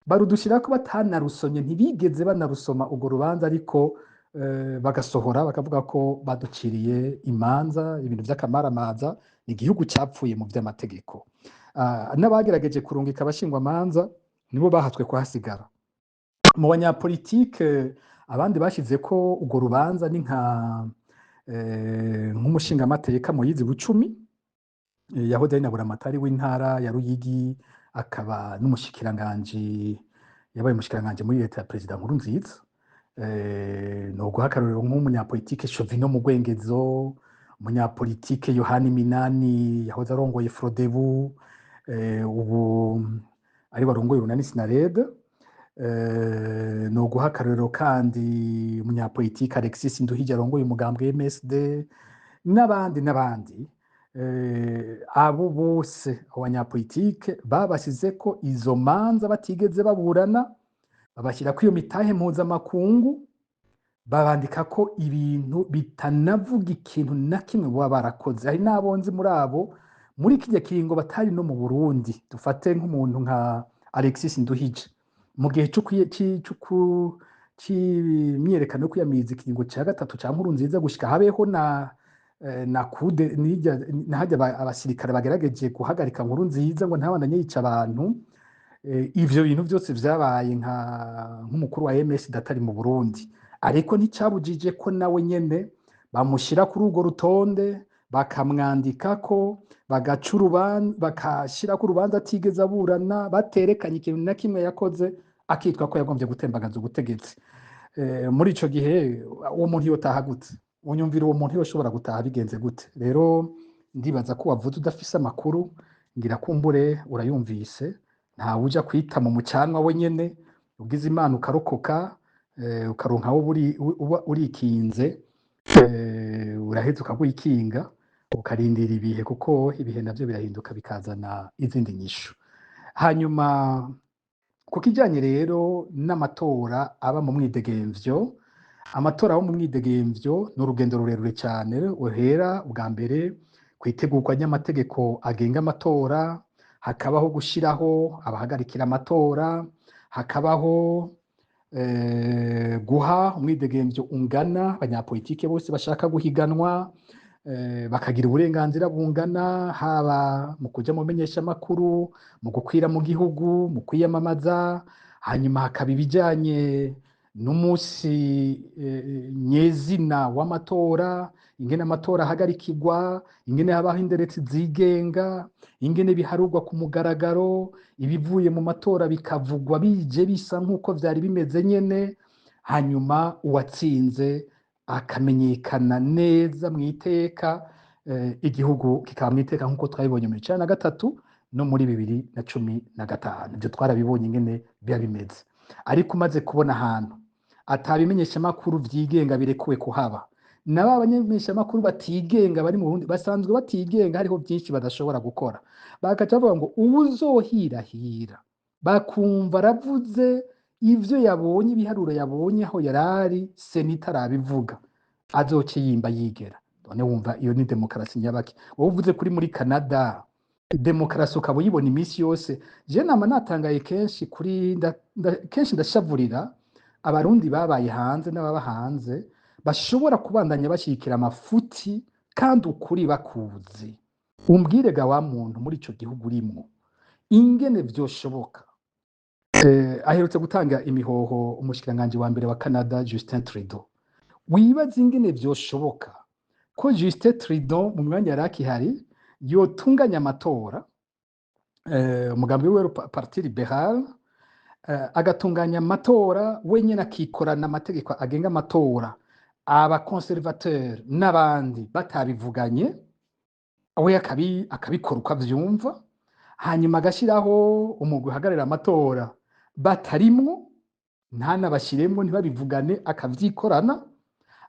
barudushirako batanarusomye, ntibigeze banarusoma urwo rubanza, ariko bagasohora bakavuga ko baduciriye imanza, ibintu vy'akamaramaza. Ni igihugu capfuye mu vy'amategeko. N'abagerageje kurungika abashingwamanza nibo bahatswe kuhasigara. Mu banyapolitike abandi bashize ko urwo rubanza ni nka nk'umushingamateka Moyizi Bucumi, yahoze ari na buramatari w'intara ya Ruyigi, akaba n'umushikiranganji, yabaye umushikiranganji muri leta ya Perezida Nkurunziza. Ni uguha akarorero nk'umunyapolitike Shovino Mugwengezo, umunyapolitike Yohani Minani yahoze arongoye Frodebu, ubu ari warongoye urunani Sinarede. Ni uguha akarorero kandi umunyapolitike Alexis Nduhije arongoye umugambwe MSD, n'abandi n'abandi. Abo bose, abo banyapolitike babashizeko izo manza batigeze baburana, babashyirako iyo mitahe mpuzamakungu, babandikako ibintu bitanavuga ikintu na kimwe baba barakoze. Hari n'abo nzi muri abo muri kirya kiringo batari no mu Burundi. Dufate nk'umuntu nka Alexis Nduhije, mu gihe c'imyiyerekano yo kwiyamiriza ikiringo ca gatatu ca Nkurunziza, gushika habeho na kude nijya nahajya abasirikare bagerageje guhagarika Nkurunziza ngo ntabandanye yica abantu. Ivyo bintu vyose vyabaye nka nk'umukuru wa MS datari mu Burundi, ariko nticabujije ko nawe nyene bamushira kuri urwo rutonde, bakamwandikako, bagaca urubanza, bakashirako urubanza atigeze aburana, baterekanye ikintu na kimwe yakoze, akitwa ko yagombye gutembagaza ubutegetsi. Muri ico gihe uwo muntu yotaha gute? Unyumvira uwo muntu yoshobora gutaha bigenze gute? Rero ndibaza ko wavuze udafise amakuru, ngira kumbure urayumvise. Ntawe uja kwita mu mucanwa we nyene. Ugize Imana ukarokoka, ukaronka aho uba urikinze, uraheza ukagwikinga, ukarindira ibihe, kuko ibihe navyo birahinduka bikazana izindi nyishu. Hanyuma ku kijanye rero n'amatora aba mu mwidegemvyo, amatora aba mu mwidegemvyo ni urugendo rurerure cyane, uhera ubwa mbere ku itegurwa ry'amategeko agenga amatora, hakabaho gushiraho abahagarikira amatora, hakabaho guha umwidegemvyo ungana abanyapolitike bose bashaka guhiganwa, bakagira uburenganzira bungana, haba mu kuja mu menyeshamakuru, mu gukwira mu gihugu, mu kwiyamamaza. Hanyuma hakaba ibijanye n'umunsi nyezina w'amatora, ingene amatora ahagarikirwa, ingene habaho inderetsi zigenga, ingene biharurwa ku mugaragaro, ibivuye mu matora bikavugwa bije bisa nk'uko vyari bimeze nyene, hanyuma uwatsinze akamenyekana neza mw'iteka, igihugu kikaba mw'iteka nk'uko twabibonye muri 93 no muri 2015. Ivyo twarabibonye ingene biba bimeze. Ariko umaze kubona ahantu atabimenyeshamakuru vyigenga birekuwe kuhaba, nabo abamenyeshamakuru batigenga bari mu Burundi basanzwe batigenga, hariho byinshi badashobora gukora, bagaca bavuga ngo uwuzohirahira bakumva aravuze ivyo yabonye, ibiharuro yabonye aho yarari, sena itarabivuga, azoce yimba yigera. None wumva iyo ni demokarasi nyabaki? Wowe uvuze kuri muri Canada, demokarasi ukaba uyibona iminsi yose. Je nama natangaye kenshi kuri kenshi ndashavurira Abarundi babaye hanze n'ababa hanze bashobora kubandanya bashyigikira amafuti kandi ukuri bakuzi. Umbwire ga wa muntu muri ico gihugu urimwo ingene vyoshoboka. Aherutse gutanga imihoho umushikiranganji wa mbere wa Canada Justin Trudeau. Wibaza ingene vyoshoboka ko Justin Trudeau, mu mwanya yari akihari, yotunganya amatora, umugambi wiwe Parti Libéral, agatunganya amatora wenyene, akikorana amategeko agenga amatora, aba conservateur n'abandi batabivuganye, we akabikora uko avyumva, hanyuma agashiraho umugwi uhagararira amatora batarimwo, ntanabashiremwo, ntibabivugane, akavyikorana,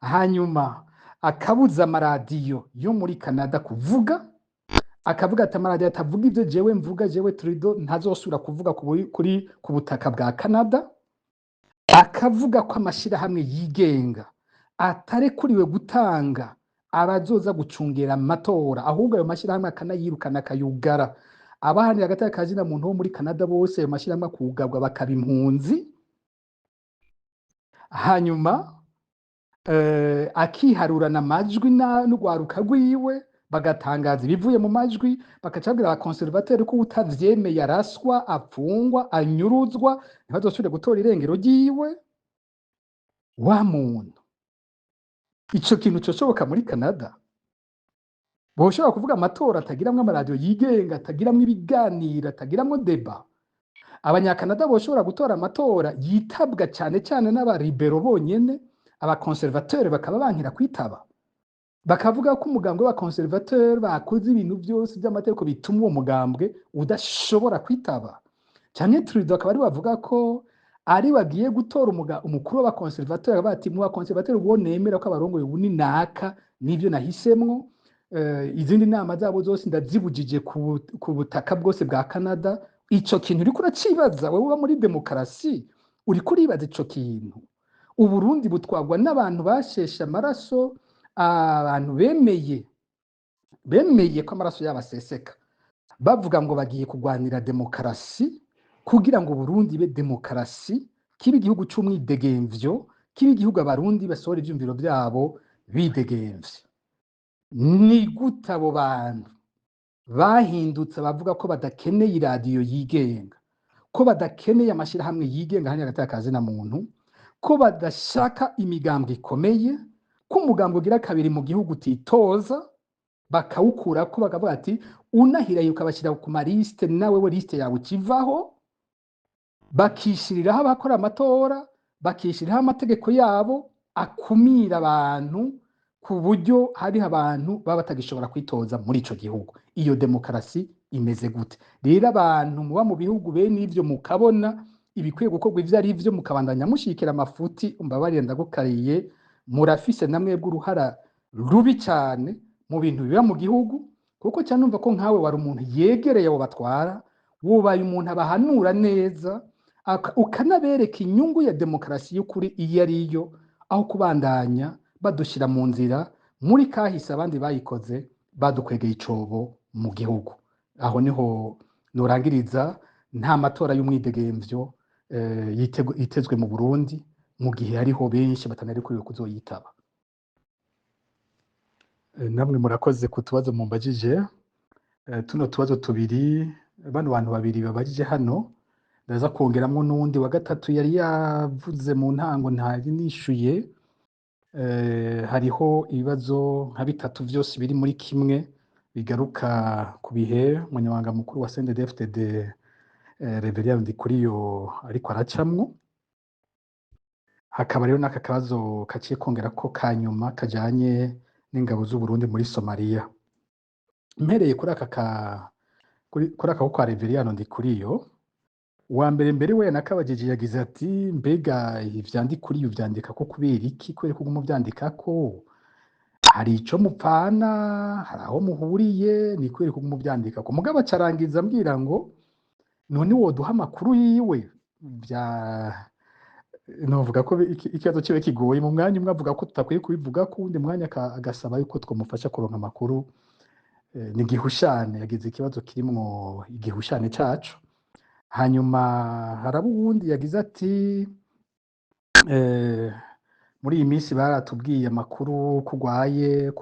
hanyuma akabuza amaradiyo yo muri Canada kuvuga, akavuga ati: "Amaradiyo atavuga ivyo jewe mvuga, jewe Trudeau, ntazosubira kuvuga ku butaka bwa Canada", akavuga ko amashirahamwe yigenga atarekuriwe gutanga abazoza gucungera amatora, ahubwo ayo mashirahamwe akanayirukana, akayugara. Abaharanira agateka ka zina muntu wo muri Canada bose, ayo mashirahamwe akugarwa, bakaba impunzi. Hanyuma akiharurana amajwi n'urwaruka rwiwe, bagatangaza ibivuye mu majwi, bakaca babwira aba conservateurs ko utavyemeye araswa, apfungwa, anyuruzwa, ntibazosubire gutora irengero ryiwe. Wa muntu, ico kintu coshoboka muri Canada? Boshobora kuvuga amatora atagiramwo amaradiyo yigenga, atagiramwo ibiganiro, atagiramwo débat? Abanyakanada boshobora gutora amatora yitabwa cane cane n'aba libéraux bonyene, aba conservateurs bakaba bankira kwitaba, bakavuga ko umugambwe w'aba conservateurs bakoze ibintu byose by'amategeko bituma uwo mugambwe udashobora kwitaba? Canke Trudeau akaba ari bavuga ko ari bagiye gutora umukuru w'aba conservateurs, akavuga ati: "Mu ba conservateurs uwo nemera ko abarongoye ubu ni naka, nivyo nahisemwo, izindi nama zabo zose ndazibujije ku butaka bwose bwa Canada." Ico kintu uriko uracibaza wewe uba muri demokarasi? Uriko uribaza ico kintu? Uburundi butwarwa n'abantu basheshe amaraso, abantu bemeye ko amaraso yabo aseseka, bavuga ngo bagiye kurwanira demokarasi kugira ngo Burundi ibe demokarasi, kibe igihugu c'umwidegemvyo, kibe igihugu Abarundi basohora ivyumviro vyabo bidegemvye. Ni gute abo bantu bahindutse bavuga ko badakeneye iradiyo yigenga, ko badakeneye amashirahamwe yigenga hanya hagati y'akazi na muntu, ko badashaka imigambwe ikomeye, ko umugambwe ugira kabiri mu gihugu utitoza, bakawukurako, bakavuga ati unahiraye ukabashyira ku ma listes, nawe we liste yawe ukivaho, bakishiriraho abakora amatora, bakishiriraho amategeko yabo akumira abantu ku buryo hariho abantu baba batagishobora kwitoza muri ico gihugu? Iyo demokarasi imeze gute? Rero abantu muba mu bihugu bene ivyo, mukabona ibikwiye gukorwa ivyo ari vyo, mukabandanya mushikira amafuti, umbabarire ndagukariye, murafise namwebwe uruhara rubi cyane mu bintu biba mu gihugu, kuko cyane numva ko nkawe wari umuntu yegereye abo batwara, wubaye umuntu abahanura neza, ukanabereka inyungu ya demokarasi y'ukuri iyo ariyo, aho kubandanya badushyira mu nzira muri kahise abandi bayikoze, badukwegeye icobo mu gihugu. Aho niho nurangiriza. Nta matora y'umwidegemvyo yitezwe mu Burundi mu gihe hariho benshi batanarikuriwe kuzoyitaba. Namwe murakoze ku tubazo mumbajije. Tuno tubazo tubiri, bano bantu babiri babajije hano, ndaza kongeramwo n'uwundi wa gatatu yari yavuze mu ntango ntari nishuye. Hariho ibibazo nka bitatu vyose biri muri kimwe, bigaruka ku bihe umunyamabanga mukuru wa CNDD-FDD, Reverien Ndikuriyo, ariko aracamwo. Hakaba rero n'aka kabazo kaciye kongera ko kanyuma kajanye n'ingabo z'Uburundi muri Somalia. Mpereye kuri aka ka kuri, kuri aka ko kwa Reverien Ndikuriyo, uwa mbere mbere we nakabajije, yagize ati: "Mbega ivya Ndikuriyo uvyandika ko kubera iki? Kubera ko uguma uvyandika ko hari ico mupfana, hari aho muhuriye, ni kubera ko uguma uvyandika ko?" Mugabo acarangiza ambwira ngo: "None woduha amakuru yiwe?" Vya novuga ko ikibazo ciwe kigoye. Mu mwanya umwe avuga ko tutakwiye kubivuga ko, uwundi mwanya agasaba yuko twomufasha kuronka amakuru. Ni igihushane, yagize ikibazo kirimwo igihushane caco. Hanyuma haraba uwundi yagize ati: "Muri iyi minsi baratubwiye amakuru ko urwaye, ku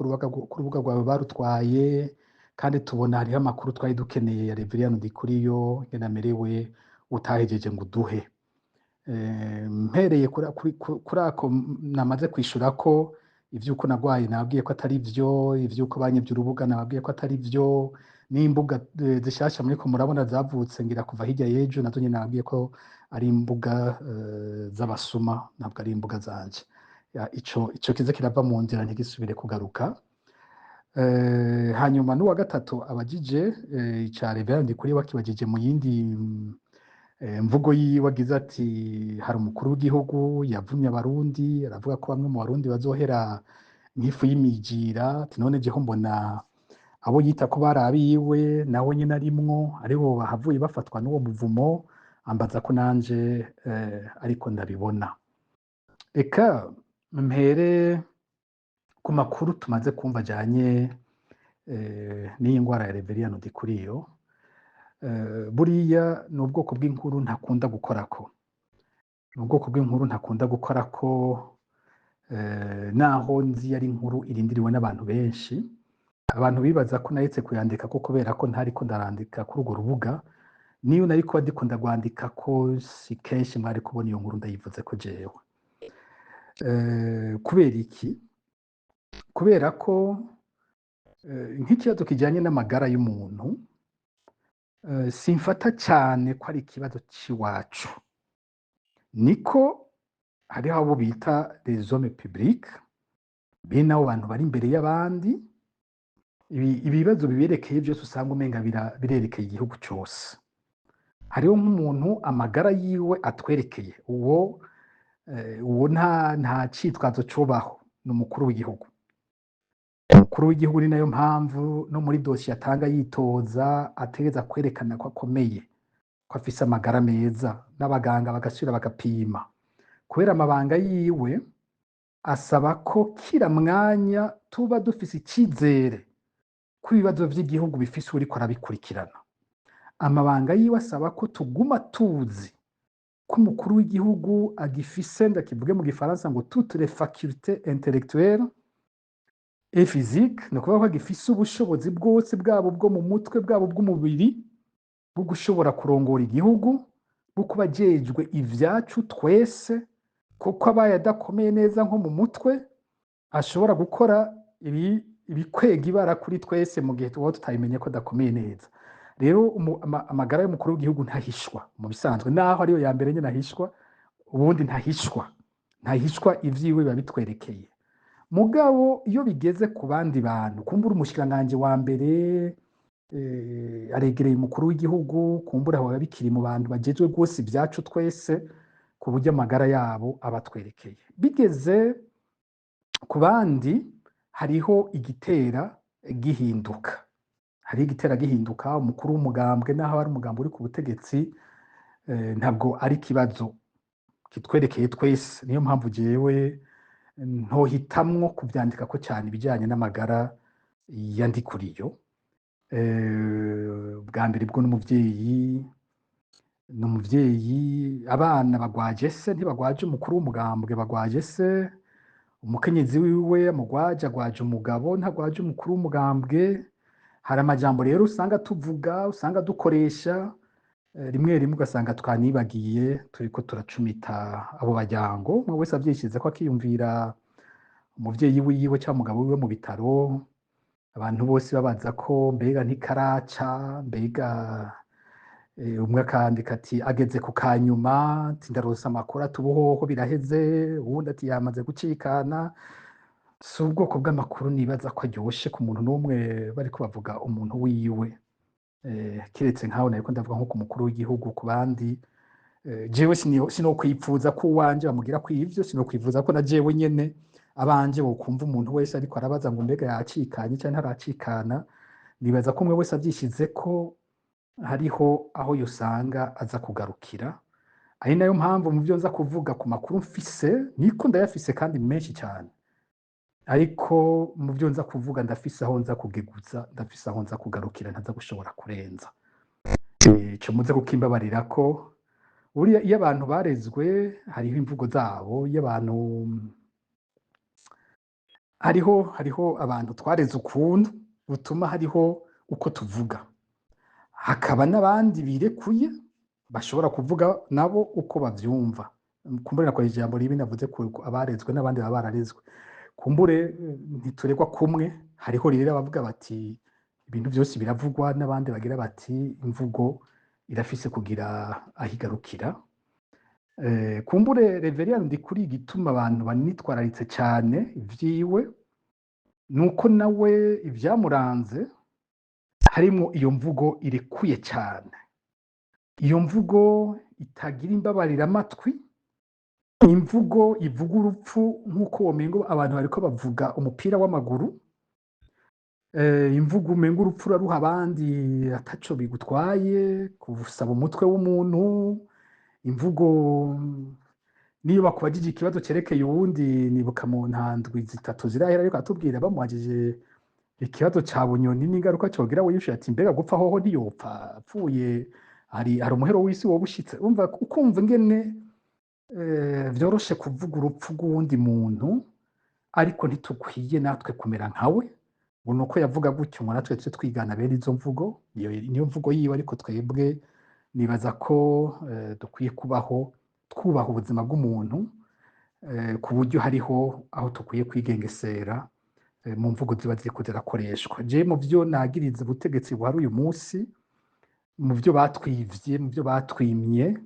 rubuga rwawe barutwaye, kandi tubona hariho amakuru twari dukeneye ya Reverien Ndikuriyo ingene amerewe, utahejeje ngo uduhe." Mpereye kuri ako namaze kwishura ko ivy'uko nagwaye nababwiye ko atari vyo, ivy'uko banyivye urubuga nababwiye ko atari vyo, n'imbuga zishasha muriko murabona zavutse ngira kuva hirya y'ejo, nazo nyene nababwiye ko ari imbuga z'abasuma, ntabwo ari imbuga zanje. Ya, ico kize kirava mu nzira ntigisubire kugaruka. Hanyuma n'uwa gatatu abajije ica Reverend Ndikuriyo, wakibajije mu yindi mvugo yiwe, agize ati hari umukuru w'igihugu yavumye Abarundi, aravuga ko bamwe mu Barundi bazohera nk'ifu y'imijira, ati none jeho mbona abo yita ko bari abiwe nawe nyene arimwo aribo bahavuye bafatwa n'uwo muvumo, ambaza ko nanje ariko ndabibona. Reka mpere ku makuru tumaze kumva ajanye n'iyi ngwara ya Reveriyano Ndikuriyo. Buriya ni ubwoko bw'inkuru ntakunda gukorako, ni ubwoko bw'inkuru ntakunda gukorako, naho nzi ari inkuru irindiriwe n'abantu benshi. Abantu bibaza ko naretse kuyandika ko kubera ko ntariko ndarandika kuri urwo rubuga, niyo nari kuba ndiko ndagwandika ko si kenshi mwari kubona iyo nkuru ndayivuze ko jewe. Kubera iki? Kubera ko nk'ikibazo kijanye n'amagara y'umuntu, simfata cane ko ari ikibazo c'iwacu. Niko hariho abo bita les hommes publics, bene abo bantu bari imbere y'abandi, ibibazo biberekeye vyose usanga umenga birerekeye igihugu cose. Hariho nk'umuntu amagara yiwe atwerekeye, uwo nta citwazo cobaho, ni umukuru w'igihugu. Umukuru w'igihugu ni nayo mpamvu no muri dosiye atanga yitoza ategereza kwerekana ko akomeye, ko afise amagara meza, n'abaganga bagasubira bagapima. Kubera amabanga yiwe asaba ko kira mwanya tuba dufise icizere ko ibibazo vy'igihugu bifise uwuriko arabikurikirana. Amabanga yiwe asaba ko tuguma tuzi ko umukuru w'igihugu agifise, ndakivuge mu gifaransa ngo toutes les facultés intellectuelles et physiques, ni ukuvuga ko agifise ubushobozi bwose, bwabo bwo mu mutwe, bwabo bw'umubiri, bwo gushobora kurongora igihugu, bwo kuba ajejwe ivyacu twese, kuko abaye adakomeye neza nko mu mutwe ashobora gukora ibikwega ibara kuri twese mu gihe tuba tutabimenye ko adakomeye neza. Rero amagara y'umukuru w'igihugu ntahishwa mu bisanzwe, naho ariyo ya mbere nyene ahishwa, ubundi ntahishwa, ivyiwe biba bitwerekeye. Mugabo iyo bigeze ku bandi bantu, kumbura umushikiranganji wa mbere aregereye umukuru w'igihugu, kumbura aho biba bikiri mu bantu bajejwe rwose ivyacu twese, ku buryo amagara yabo aba atwerekeye. Bigeze ku bandi hariho igitera gihinduka, hariho igitera gihinduka. Umukuru w'umugambwe, naho ari umugambwe uri ku butegetsi, ntabwo ari ikibazo kitwerekeye twese. Niyo mpamvu jewe ntohitamwo kuvyandikako cane ibijanye n'amagara ya Ndikuriyo. Bwa mbere bwo n'umuvyeyi, n'umuvyeyi, abana bagwaje se, ntibagwaje umukuru w'umugambwe, bagwaje se. Umukenyezi wiwe amugwaje, agwaje umugabo, ntagwaje umukuru w'umugambwe. Hari amajambo rero usanga tuvuga, usanga dukoresha, rimwe rimwe ugasanga twanibagiye turiko turacumita abo baryango. Umwe wese avyishize ko akiyumvira umuvyeyi wiwe canke umugabo wiwe mu bitaro, abantu bose babaza ko mbega ntikaraca, mbega umwe akandika ati ageze ku kanyuma, ati ndaronse amakuru, ati ubuhoho biraheze, uwundi ati yamaze gucikana. Si ubwoko bw'amakuru nibaza ko aryoshe ku muntu n'umwe bariko bavuga umuntu wiwe, kiretse nkaho nariko ndavuga nko ku mukuru w'igihugu. Ku bandi, jewe sinokwipfuza ko uwanje bamugira ko ivyo, sinokwifuza ko na jewe nyene abanje bokumva umuntu wese ariko arabaza ngo mbega yacikanye canke ntaracikana. Nibaza ko umwe wese avyishize ko hariho aho yosanga aza kugarukira. Ari nayo mpamvu mu vyo nza kuvuga ku makuru mfise, niko ndayafise kandi menshi cyane, ariko mu vyo nza kuvuga ndafise aho nza kugeguza, ndafise aho nza kugarukira, ntaza gushobora kurenza. Ico muze kukimbabarira ko buriya iyo abantu barezwe hariho imvugo zabo, iyo abantu hariho abantu twareze ukuntu butuma hariho uko tuvuga, hakaba n'abandi birekuye bashobora kuvuga nabo uko bavyumva. Kumbure nakoresheje ijambo ribi, navuze ku abarezwe n'abandi baba bararezwe. Kumbure ntituregwa kumwe. Hariho rero abavuga bati ibintu byose biravugwa, n'abandi bagira bati imvugo irafise kugira aho igarukira. Kumbure Reveriyani Ndikuri, igituma abantu banitwararitse cyane ivyiwe nuko nawe ibyamuranze harimo iyo mvugo irekuye cyane, iyo mvugo itagira imbabariramatwi, imvugo ivuga urupfu nk'uko womengo abantu bariko bavuga umupira w'amaguru, imvugo umengo urupfu uraruha abandi ataco bigutwaye, gusaba umutwe w'umuntu, imvugo niyo bakubajije ikibazo cerekeye uwundi. Nibuka mu ntandwi 3 zirahera ariko atubwira, bamuhajije ikibazo ca Bunyoni n'ingaruka cogira, we yishuye ati: "Mbega gupfa hoho ntiyopfa apfuye, hari umuhero w'isi woba ushitse?" Umva, ukumva ingene vyoroshe kuvuga urupfu rw'uwundi muntu, ariko ntitukwiye natwe kumera nkawe ngo nuko yavuga gutyo ngo natwe tuce twigana bene izo mvugo. Iyo niyo mvugo yiwe, ariko twebwe nibaza ko dukwiye kubaho twubaha ubuzima bw'umuntu, ku buryo hariho aho tukwiye kwigengesera mu mvugo ziba ziriko zirakoreshwa. Je mu vyo nagiriza ubutegetsi buhari uyu munsi, mu vyo batwivye, mu vyo batwimye,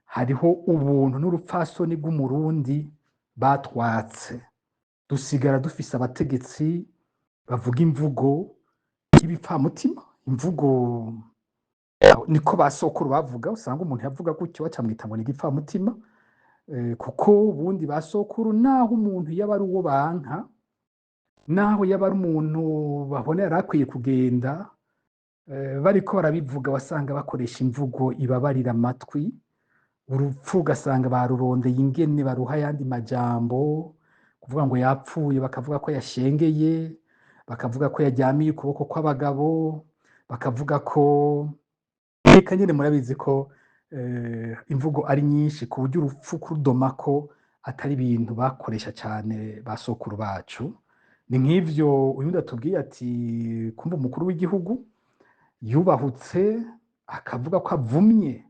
hariho ubuntu n'urupfasoni bw'Umurundi batwatse, dusigara dufise abategetsi bavuga imvugo y'ibipfamutima, imvugo niko ba sokuru bavuga. Usanga umuntu yavuga gutyo bacamwita ngo ni igipfamutima, kuko ubundi ba sokuru, naho umuntu yaba ari uwo banka, naho yaba ari umuntu babona yari akwiye kugenda, bariko barabivuga wasanga bakoresha imvugo ibabarira amatwi. Urupfu ugasanga barurondeye ingene baruha ayandi majambo, kuvuga ngo yapfuye bakavuga ko yashengeye, bakavuga ko yaryamiye ukuboko kw'abagabo, bakavuga ko reka nyene murabizi ko imvugo ari nyinshi, ku buryo urupfu kurudomako atari ibintu bakoresha cane ba sokuru bacu. Ni nk'ivyo uyundi atubwiye ati kumva umukuru w'igihugu yubahutse akavuga ko avumye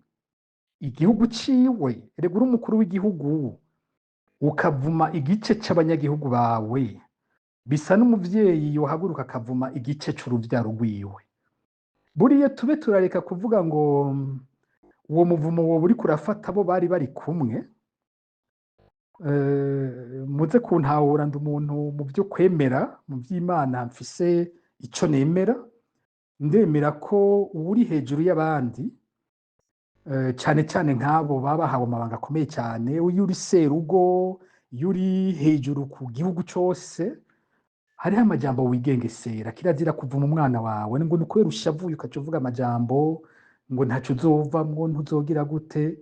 igihugu ciwe. Erega uri umukuru w'igihugu ukavuma igice c'abanyagihugu bawe, bisa n'umuvyeyi yohaguruka akavuma igice c'uruvyaro rwiwe. Buriya tube turareka kuvuga ngo uwo muvumo woba uriko urafata abo bari bari kumwe. Muze kuntahura, ndi umuntu mu vyo kwemera, mu vy'Imana mfise ico nemera. Ndemera ko uwuri hejuru y'abandi, cane cane nk'abo baba bahawe amabanga akomeye cane, iyo uri serugo, iyo uri hejuru ku gihugu cose, hariho amajambo wigengesera. Kirazira kuvuma umwana wawe ngo ni kubera ushavuye ukaca uvuga amajambo ngo ntaco uzovamwo, ntuzogira gute.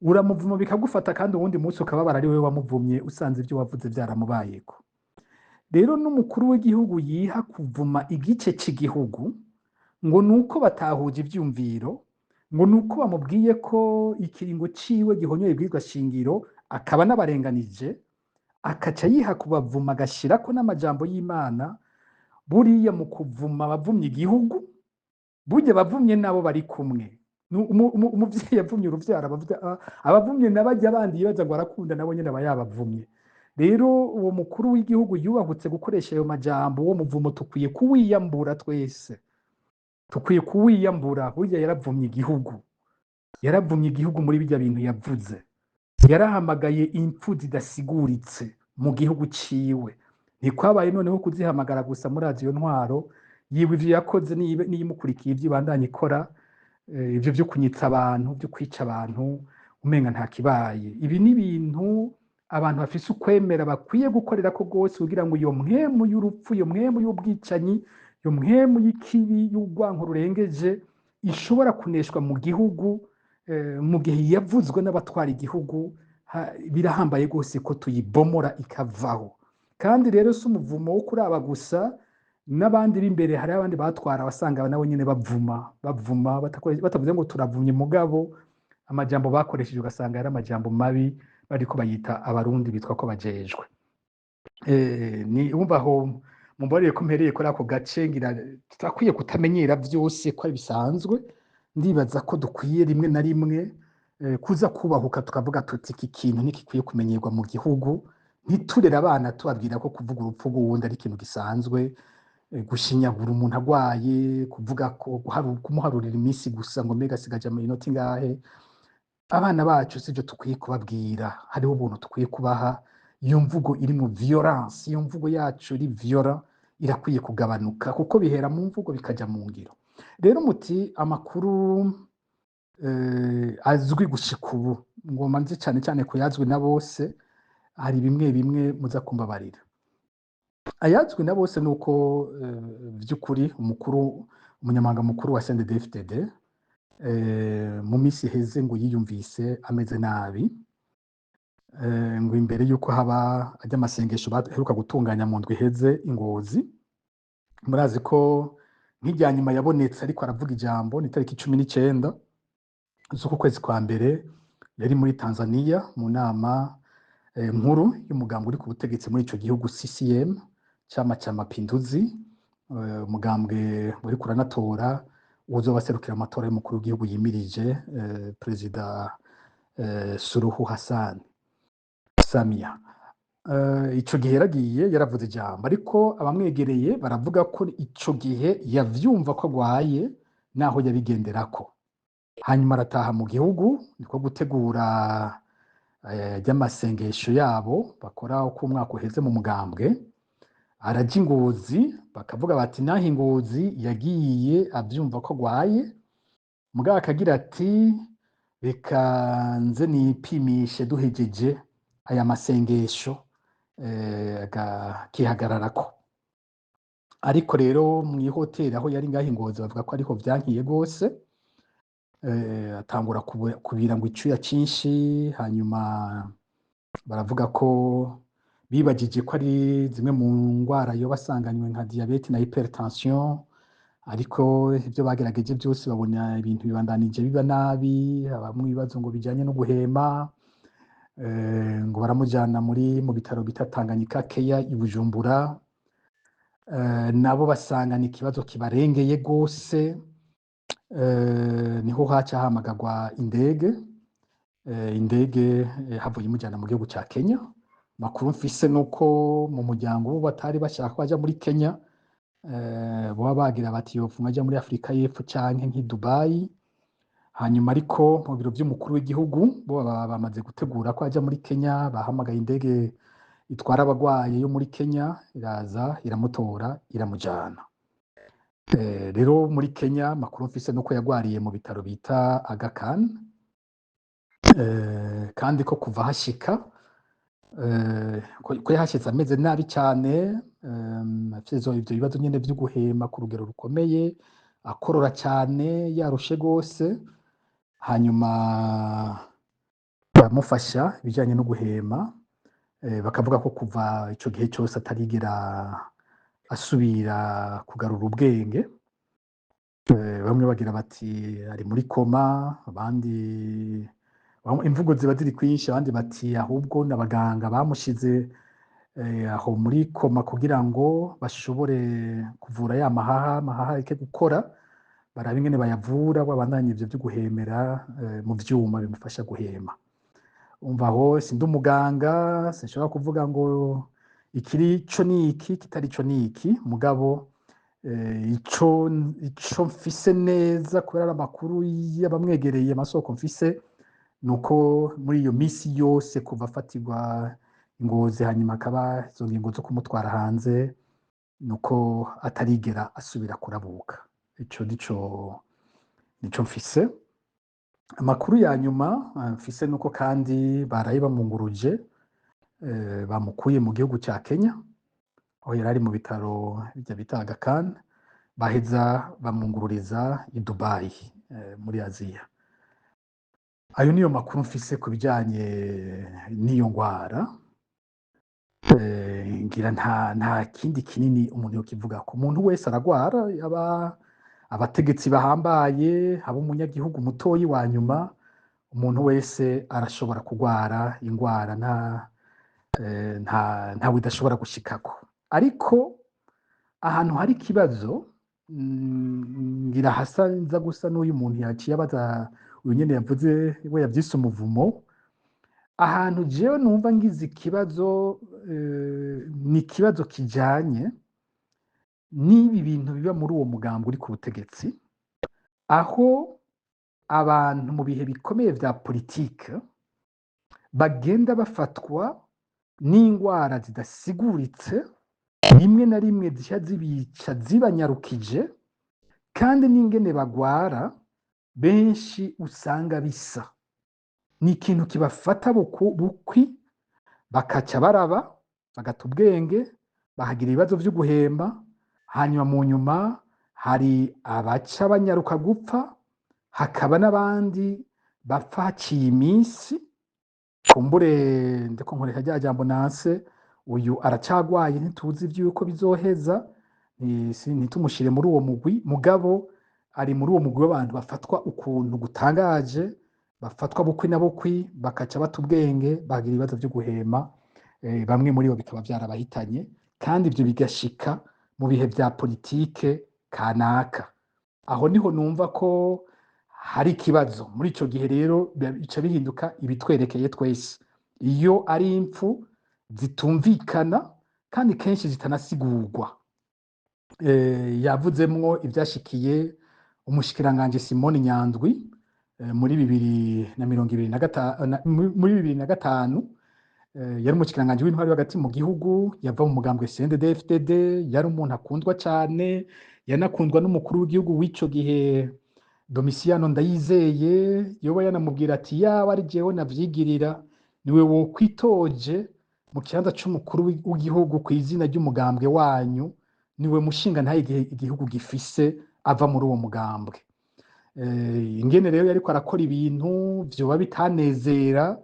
Uramuvuma bikagufata, kandi uwundi munsi ukababara ari wewe wamuvumye, usanze ivyo wavuze vyaramubayeko. Rero n'umukuru w'igihugu yiha kuvuma igice c'igihugu ngo nuko batahuje ivyumviro, ngo nuko bamubwiye ko ikiringo ciwe gihonyoye ibwirizwa shingiro, akaba n'abarenganije, akaca yiha kubavuma agashirako n'amajambo y'Imana, buriya mu kuvuma abavumye igihugu, burya abavumye nabo bari kumwe. Umuvyeyi yavumye uruvyaro, abavumye n'abarya bandi yibaza ngo arakunda, nabo nyene aba yabavumye. Rero uwo mukuru w'igihugu yubahutse gukoresha ayo majambo, uwo muvumo tukwiye kuwiyambura twese, tukwiye kuwiyambura. Burya yaravumye igihugu, yaravumye igihugu muri birya bintu yavuze, yarahamagaye impfu zidasiguritse mu gihugu ciwe. Ntikwabaye noneho kuzihamagara gusa, murazi iyo ntwaro yiwe ivyo yakoze n'iyimukurikiye, ivyo ibandanya ikora, ivyo vyo kunyitsa abantu, vyo kwica abantu umenga nta kibaye. Ibi ni ibintu abantu bafise ukwemera bakwiye gukorerako rwose, kugira ngo iyo mpwemu y'urupfu, iyo mpwemu y'ubwicanyi, iyo mpwemu y'ikibi, y'urwanko rurengeje ishobora kuneshwa mu gihugu, mu gihe yavuzwe n'abatwara igihugu, birahambaye rwose ko tuyibomora ikavaho. Kandi rero si umuvumo wo kuraba gusa, n'abandi b'imbere, hari abandi batwara wasanga nabo nyene bavuma, bavuma batavuze ngo turavumye, mugabo amajambo bakoresheje ugasanga yari amajambo mabi, bariko bayita Abarundi bitwa ko bajejwe. Ni umva aho mumbarire ko mpereye kuri ako gace, ngira turakwiye kutamenyera vyose ko ari bisanzwe. Ndibaza ko dukwiye rimwe na rimwe Kuza kubahuka tukavuga tuti iki kintu ntigikwiye kumenyerwa mu gihugu, ntiturere abana tubabwira ko kuvuga urupfu rw'uwundi ari ikintu gisanzwe, gushinyagura umuntu agwaye, kuvuga ko kumuharurira iminsi gusa ngo mbega asigaje iminota ingahe. Abana bacu sivyo tukwiye kubabwira, hariho ubuntu tukwiye kubaha. Iyo mvugo irimwo violence, iyo mvugo yacu iri violent irakwiye kugabanuka, kuko bihera mu mvugo bikaja mu ngiro. Rero muti amakuru azwi gushika ubu, ngoma nzi cane cane kuyazwi na bose, hari bimwe bimwe muza kumbabarira. Ayazwi na bose nuko vy'ukuri umukuru, umunyamabanga mukuru wa CNDD-FDD, mu misi iheze ngo yiyumvise ameze nabi, ngo imbere yuko haba ajya amasengesho baheruka gutunganya mu ndwi iheze i Ngozi. Murazi ko nk'irya nyuma yabonetse ariko aravuga ijambo ni tariki 19 z'uku kwezi kwa mbere, yari muri Tanzania mu nama nkuru y'umugambwe uri ku butegetsi muri ico gihugu, CCM, Chama cha Mapinduzi, umugambwe uriko uranatora uwuzobaserukira amatora y'umukuru w'igihugu yimirije, Perezida Suluhu Hassan Samia. Ico gihe yaragiye yaravuze ijambo, ariko abamwegereye baravuga ko ico gihe yavyumva ko agwaye naho yabigenderako. Hanyuma arataha mu gihugu, niko gutegura ry'amasengesho yabo bakora uko umwaka uheze mu mugambwe, araja i Ngozi. Bakavuga bati naho i Ngozi yagiye avyumva ko agwaye, mugabo akagira ati reka nze nipimishe duhejeje aya masengesho, akihagararako. Ariko rero mw'ihoteli aho yari ngaho i Ngozi bavuga ko ariho vyankiye gose, atangura kubira ngo icuya cinshi. Hanyuma baravuga ko bibagije ko ari zimwe mu ngwara yoba asanganywe nka diabète na hypertension, ariko ivyo bagerageje byose babona ibintu bibandanije biba nabi, habamwo ibibazo ngo bijanye no guhema, ngo baramujana mu bitaro bita Tanganyika Care i Bujumbura, nabo basanga ni ikibazo kibarengeye gose. Niho haca hahamagarwa indege, indege havuye imujana mu gihugu ca Kenya. Makuru mfise nuko mu muryango bo batari bashaka ko aja muri Kenya, boba bagira bati yopfuma aja muri Afrika y'Epfo canke nk'i Dubai. Hanyuma ariko mu biro vy'umukuru w'igihugu bo baba bamaze gutegura ko aja muri Kenya, bahamagaye indege itwara abagwayi yo muri Kenya, iraza iramutora iramujana. Rero muri Kenya makuru mfise nuko yagwariye mu bitaro bita Aga Khan, kandi ko kuva hashika, ko yahashitse ameze nabi cane, afise ivyo bibazo nyene vyo guhema ku rugero rukomeye, akorora cane, yarushe gose. Hanyuma baramufasha ibijanye no guhema, bakavuga ko kuva ico gihe cose atarigera asubira kugarura ubwenge. Bamwe bagira bati ari muri coma, abandi imvugo ziba ziri kwinshi, abandi bati ahubwo n'abaganga bamushize aho muri coma kugira ngo bashobore kuvura ya mahaha, amahaha areke gukora, barabe ingene bayavura babandanye ivyo vyo guhemera mu vyuma bimufasha guhema. Umva aho sindi umuganga, sinshobora kuvuga ngo ikiri co ni iki, kitari co ni iki, mugabo ico mfise neza kubera ari amakuru y'abamwegereye, amasoko mfise, nuko muri iyo misi yose kuva afatirwa Ngozi hanyuma akaba izo ngingo zo kumutwara hanze, nuko atarigera asubira kurabuka. Ico nico mfise. Amakuru ya nyuma mfise nuko kandi baraye bamunguruje, bamukuye mu gihugu ca Kenya aho yari ari mu bitaro bijya bita Aga Khan, baheza bamungururiza i Dubai, muri Aziya. Ayo niyo makuru mfise ku bijanye n'iyo ngwara. Ngira nta kindi kinini umuntu yokivuga ko umuntu wese aragwara, yaba abategetsi bahambaye, haba umunyagihugu mutoyi wa nyuma, umuntu wese arashobora kugwara ingwara, nta ntawe idashobora gushikako. Ariko ahantu hari ikibazo, ngira hasa nza gusa n'uyu muntu yaciye abaza Uyu nyene yavuze we yavyise umuvumo. Ahantu jewe numva ngize ikibazo, ni ikibazo kijanye n'ibi bintu biba muri uwo mugambi uri ku butegetsi, aho abantu mu bihe bikomeye vya politike bagenda bafatwa n'ingwara zidasiguritse, rimwe na rimwe zica zibica zibanyarukije, kandi n'ingene bagwara benshi usanga bisa ni ikintu kibafata bukwi, bakaca baraba bagata ubwenge, bakagira ibibazo vyo guhemba. Hanyuma mu nyuma hari abaca banyaruka gupfa, hakaba n'abandi bapfa haciye iminsi. Kumbure ndiko nkoresha rya jambo nanse, uyu aracagwaye, ntituzi ivyuko bizoheza, ntitumushire muri uwo mugwi, mugabo ari muri uwo mugwi w'abantu bafatwa ukuntu gutangaje, bafatwa bukwi na bukwi, bakaca bata ubwenge, bagira ibibazo vyo guhema, bamwe muri bo bikaba vyarabahitanye, kandi ivyo bigashika mu bihe vya politike kanaka. Aho niho numva ko hari ikibazo. Muri ico gihe rero bica bihinduka ibitwerekeye twese, iyo ari impfu zitumvikana kandi kenshi zitanasigurwa. Yavuzemwo ivyashikiye umushikiranganje Simoni Nyandwi muri bibiri na mirongo ibiri na muri 2005. Yari umushikiranganje w'intwari hagati mu gihugu, yava mu mugambwe CNDD-FDD, yari umuntu akundwa cane, yanakundwa n'umukuru w'igihugu w'ico gihe Domitiano Ndayizeye. Yoba yanamubwira ati: "Yaba ari jewe navyigirira, niwe wokwitoje mu kibanza c'umukuru w'igihugu kw'izina ry'umugambwe wanyu, niwe mushinga ntaye igihe igihugu gifise ava muri uwo mugambwe." Ingene rero yariko arakora ibintu vyoba bitanezera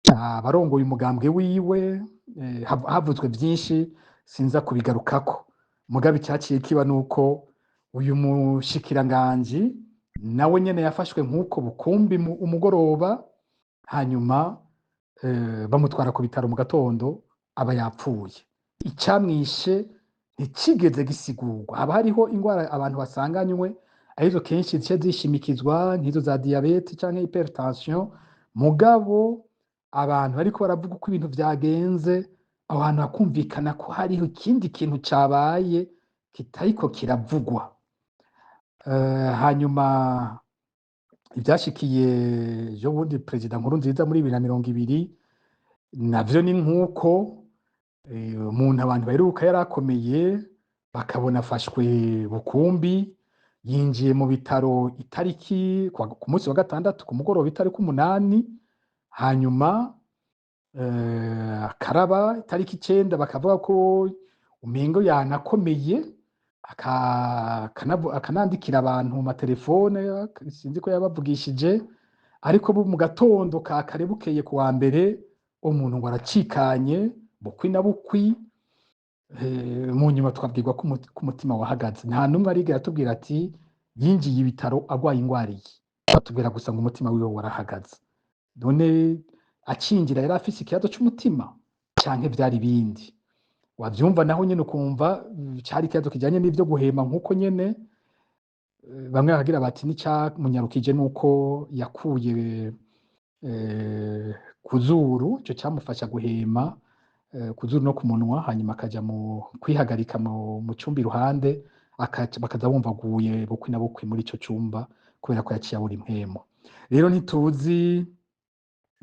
abarongoye umugambwe wiwe, havuzwe vyinshi, sinza kubigarukako. Mugabo icaciye kiba nuko uyu mushikiranganji nawe nyene yafashwe nk'uko bukumbi umugoroba, hanyuma bamutwara ku bitaro, mu gatondo aba yapfuye. Icamwishe nticigeze gisigurwa. Haba hariho ingwara abantu basanganywe, arizo kenshi zica zishimikizwa, nk'izo za diyabete canke hypertension, mugabo abantu bariko baravuga uko ibintu vyagenze, aho hantu hakumvikana ko hariho ikindi kintu cabaye kitariko kiravugwa. Hanyuma ivyashikiye ejo bundi perezida Nkurunziza muri 2020 navyo ni nk'uko, umuntu abantu baheruka yarakomeye, bakabona afashwe bukumbi, yinjiye mu bitaro itariki ku munsi wa gatandatu ku mugoroba, itariki 8, hanyuma akaraba itariki 9, bakavuga ko umengo yanakomeye, akanandikira abantu mu matelefone, sinzi ko yabavugishije, ariko bo mu gatondo ka kare bukeye ku wa mbere, umuntu ngo aracikanye bukwi na bukwi. Mu nyuma twabwirwa ko umutima wahagaze. Nta n'umwe arigera atubwira ati yinjiye ibitaro agwaye ingwara iyi, batubwira gusa ngo umutima wiwe warahagaze. None acinjira yari afise ikibazo c'umutima canke vyari ibindi? Wavyumva naho nyene ukumva cari ikibazo kijanye n'ivyo guhema, nk'uko nyene bamwe bakagira bati n'icamunyarukije nuko yakuye ku zuru, ico camufasha guhema, ku zuru no ku munwa, hanyuma akaja mu kwihagarika mu cumba iruhande, bakaza bumva aguye bukwi na bukwi muri ico cumba kubera ko yaciye abura impwemu. Rero ntituzi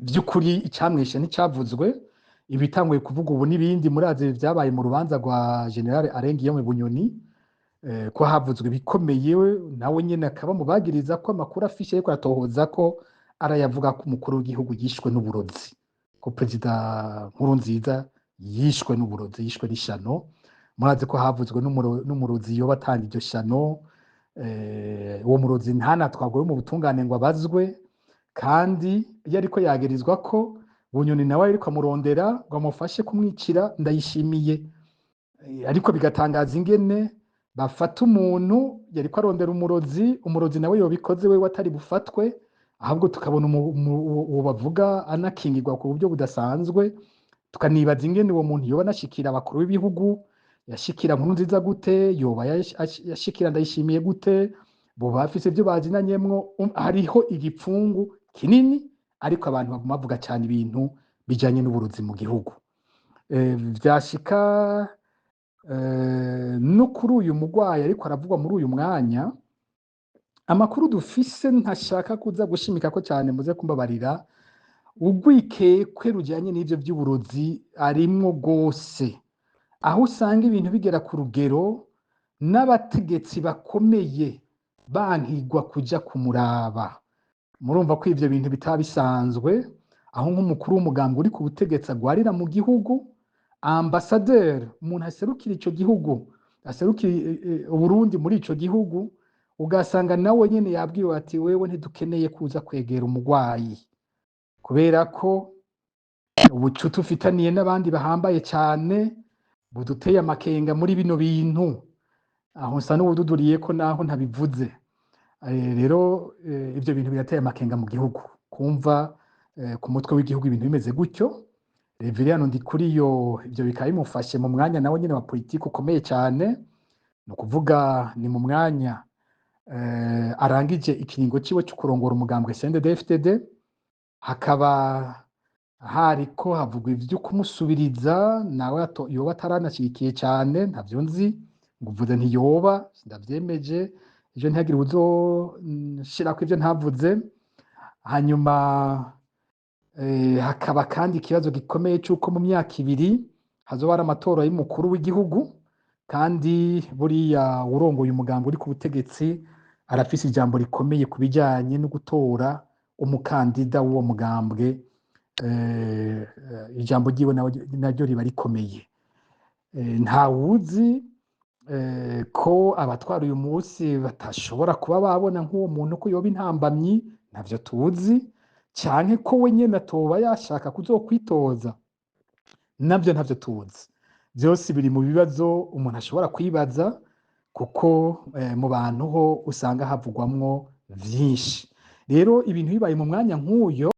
vy'ukuri icamwishe, nticavuzwe. Ibitanguye kuvuga ubu n'ibindi, murazi vyabaye mu rubanza rwa General Alain Guillaume Bunyoni, ko havuzwe ibikomeye, nawe nyene akaba mu bagiriza ko amakuru afishe ariko aratohoza ko arayavuga ko umukuru w'igihugu yishwe n'uburozi, ko perezida Nkurunziza yishwe n'uburozi, yishwe n'ishano. Murazi ko havuzwe n'umurozi yoba atanga iryo shano. Uwo murozi ntanatwagwe mu butungane ngo abazwe, kandi iyo ariko yagirizwa ko Bunyoni nawe ariko amurondera ngo amufashe kumwicira Ndayishimiye. Ariko bigatangaza ingene bafata umuntu yariko arondera umurozi, umurozi nawe yobikoze wewe atari bufatwe, ahubwo tukabona uwo bavuga anakingirwa ku buryo budasanzwe. Tukanibaza ingene uwo muntu yoba anashikira abakuru b'ibihugu, yashikira Nkurunziza gute, yoba yashikira Ndayishimiye gute? Boba bafise ivyo bazinanyemwo. Hariho igipfungu kinini, ariko abantu baguma bavuga cyane ibintu bijanye n'uburozi mu gihugu. Vyashika no kuri uyu mugwayi ariko aravugwa muri uyu mwanya. Amakuru dufise, ntashaka kuza gushimika ko cyane, muze kumbabarira, urwikekwe rujanye n'ivyo vy'uburozi arimwo gose, aho usanga ibintu bigera ku rugero n'abategetsi bakomeye bankigwa kuja kumuraba. Murumva ko ivyo bintu bitaba bisanzwe, aho nk'umukuru w'umugambwe uri ku butegetsi agwarira mu gihugu, ambasaderi, umuntu aserukira ico gihugu, aserukira Uburundi muri ico gihugu, ugasanga nawe nyene yabwiwe ati: "Wewe ntidukeneye kuza kwegera umugwayi, kubera ko ubucuti ufitaniye n'abandi bahambaye cyane buduteye amakenga muri bino bintu." Aho nsa n'uwududuriye ko naho ntabivuze. Rero ivyo bintu birateye amakenga mu gihugu, kumva ku mutwe w'igihugu ibintu bimeze gutyo. Reveriyano Ndikuriyo ivyo bikaba bimufashe mu mwanya nawe nyene wa politiki ukomeye cyane, ni ukuvuga ni mu mwanya arangije ikiringo ciwe cyo kurongora umugambwe CNDD-FDD, hakaba hariko havugwa ivyo kumusubiriza nawe yoba ataranashigikiye cyane. Ntavyo nzi, nguvuze ntiyoba, ndavyemeje ejo ntihagire uzoshirako ivyo ntavuze. Hanyuma hakaba kandi ikibazo gikomeye c'uko mu myaka 2 hazoba hari amatora y'umukuru w'igihugu, kandi buriya urongoye umugambi uri ku butegetsi arafise ijambo rikomeye ku bijanye no gutora umukandida w'uwo mugambwe. Ijambo ryiwe naryo riba rikomeye. Ntawuzi ko abatwara uyu munsi batashobora kuba babona nk'uwo muntu ko yoba intambamyi, ntavyo tuzi, canke ko we nyene atoba yashaka kuzokwitoza, navyo ntavyo tuzi. Vyose biri mu bibazo umuntu ashobora kwibaza, kuko mu bantu ho usanga havugwamwo vyinshi. Rero ibintu bibaye mu mwanya nk'uyo.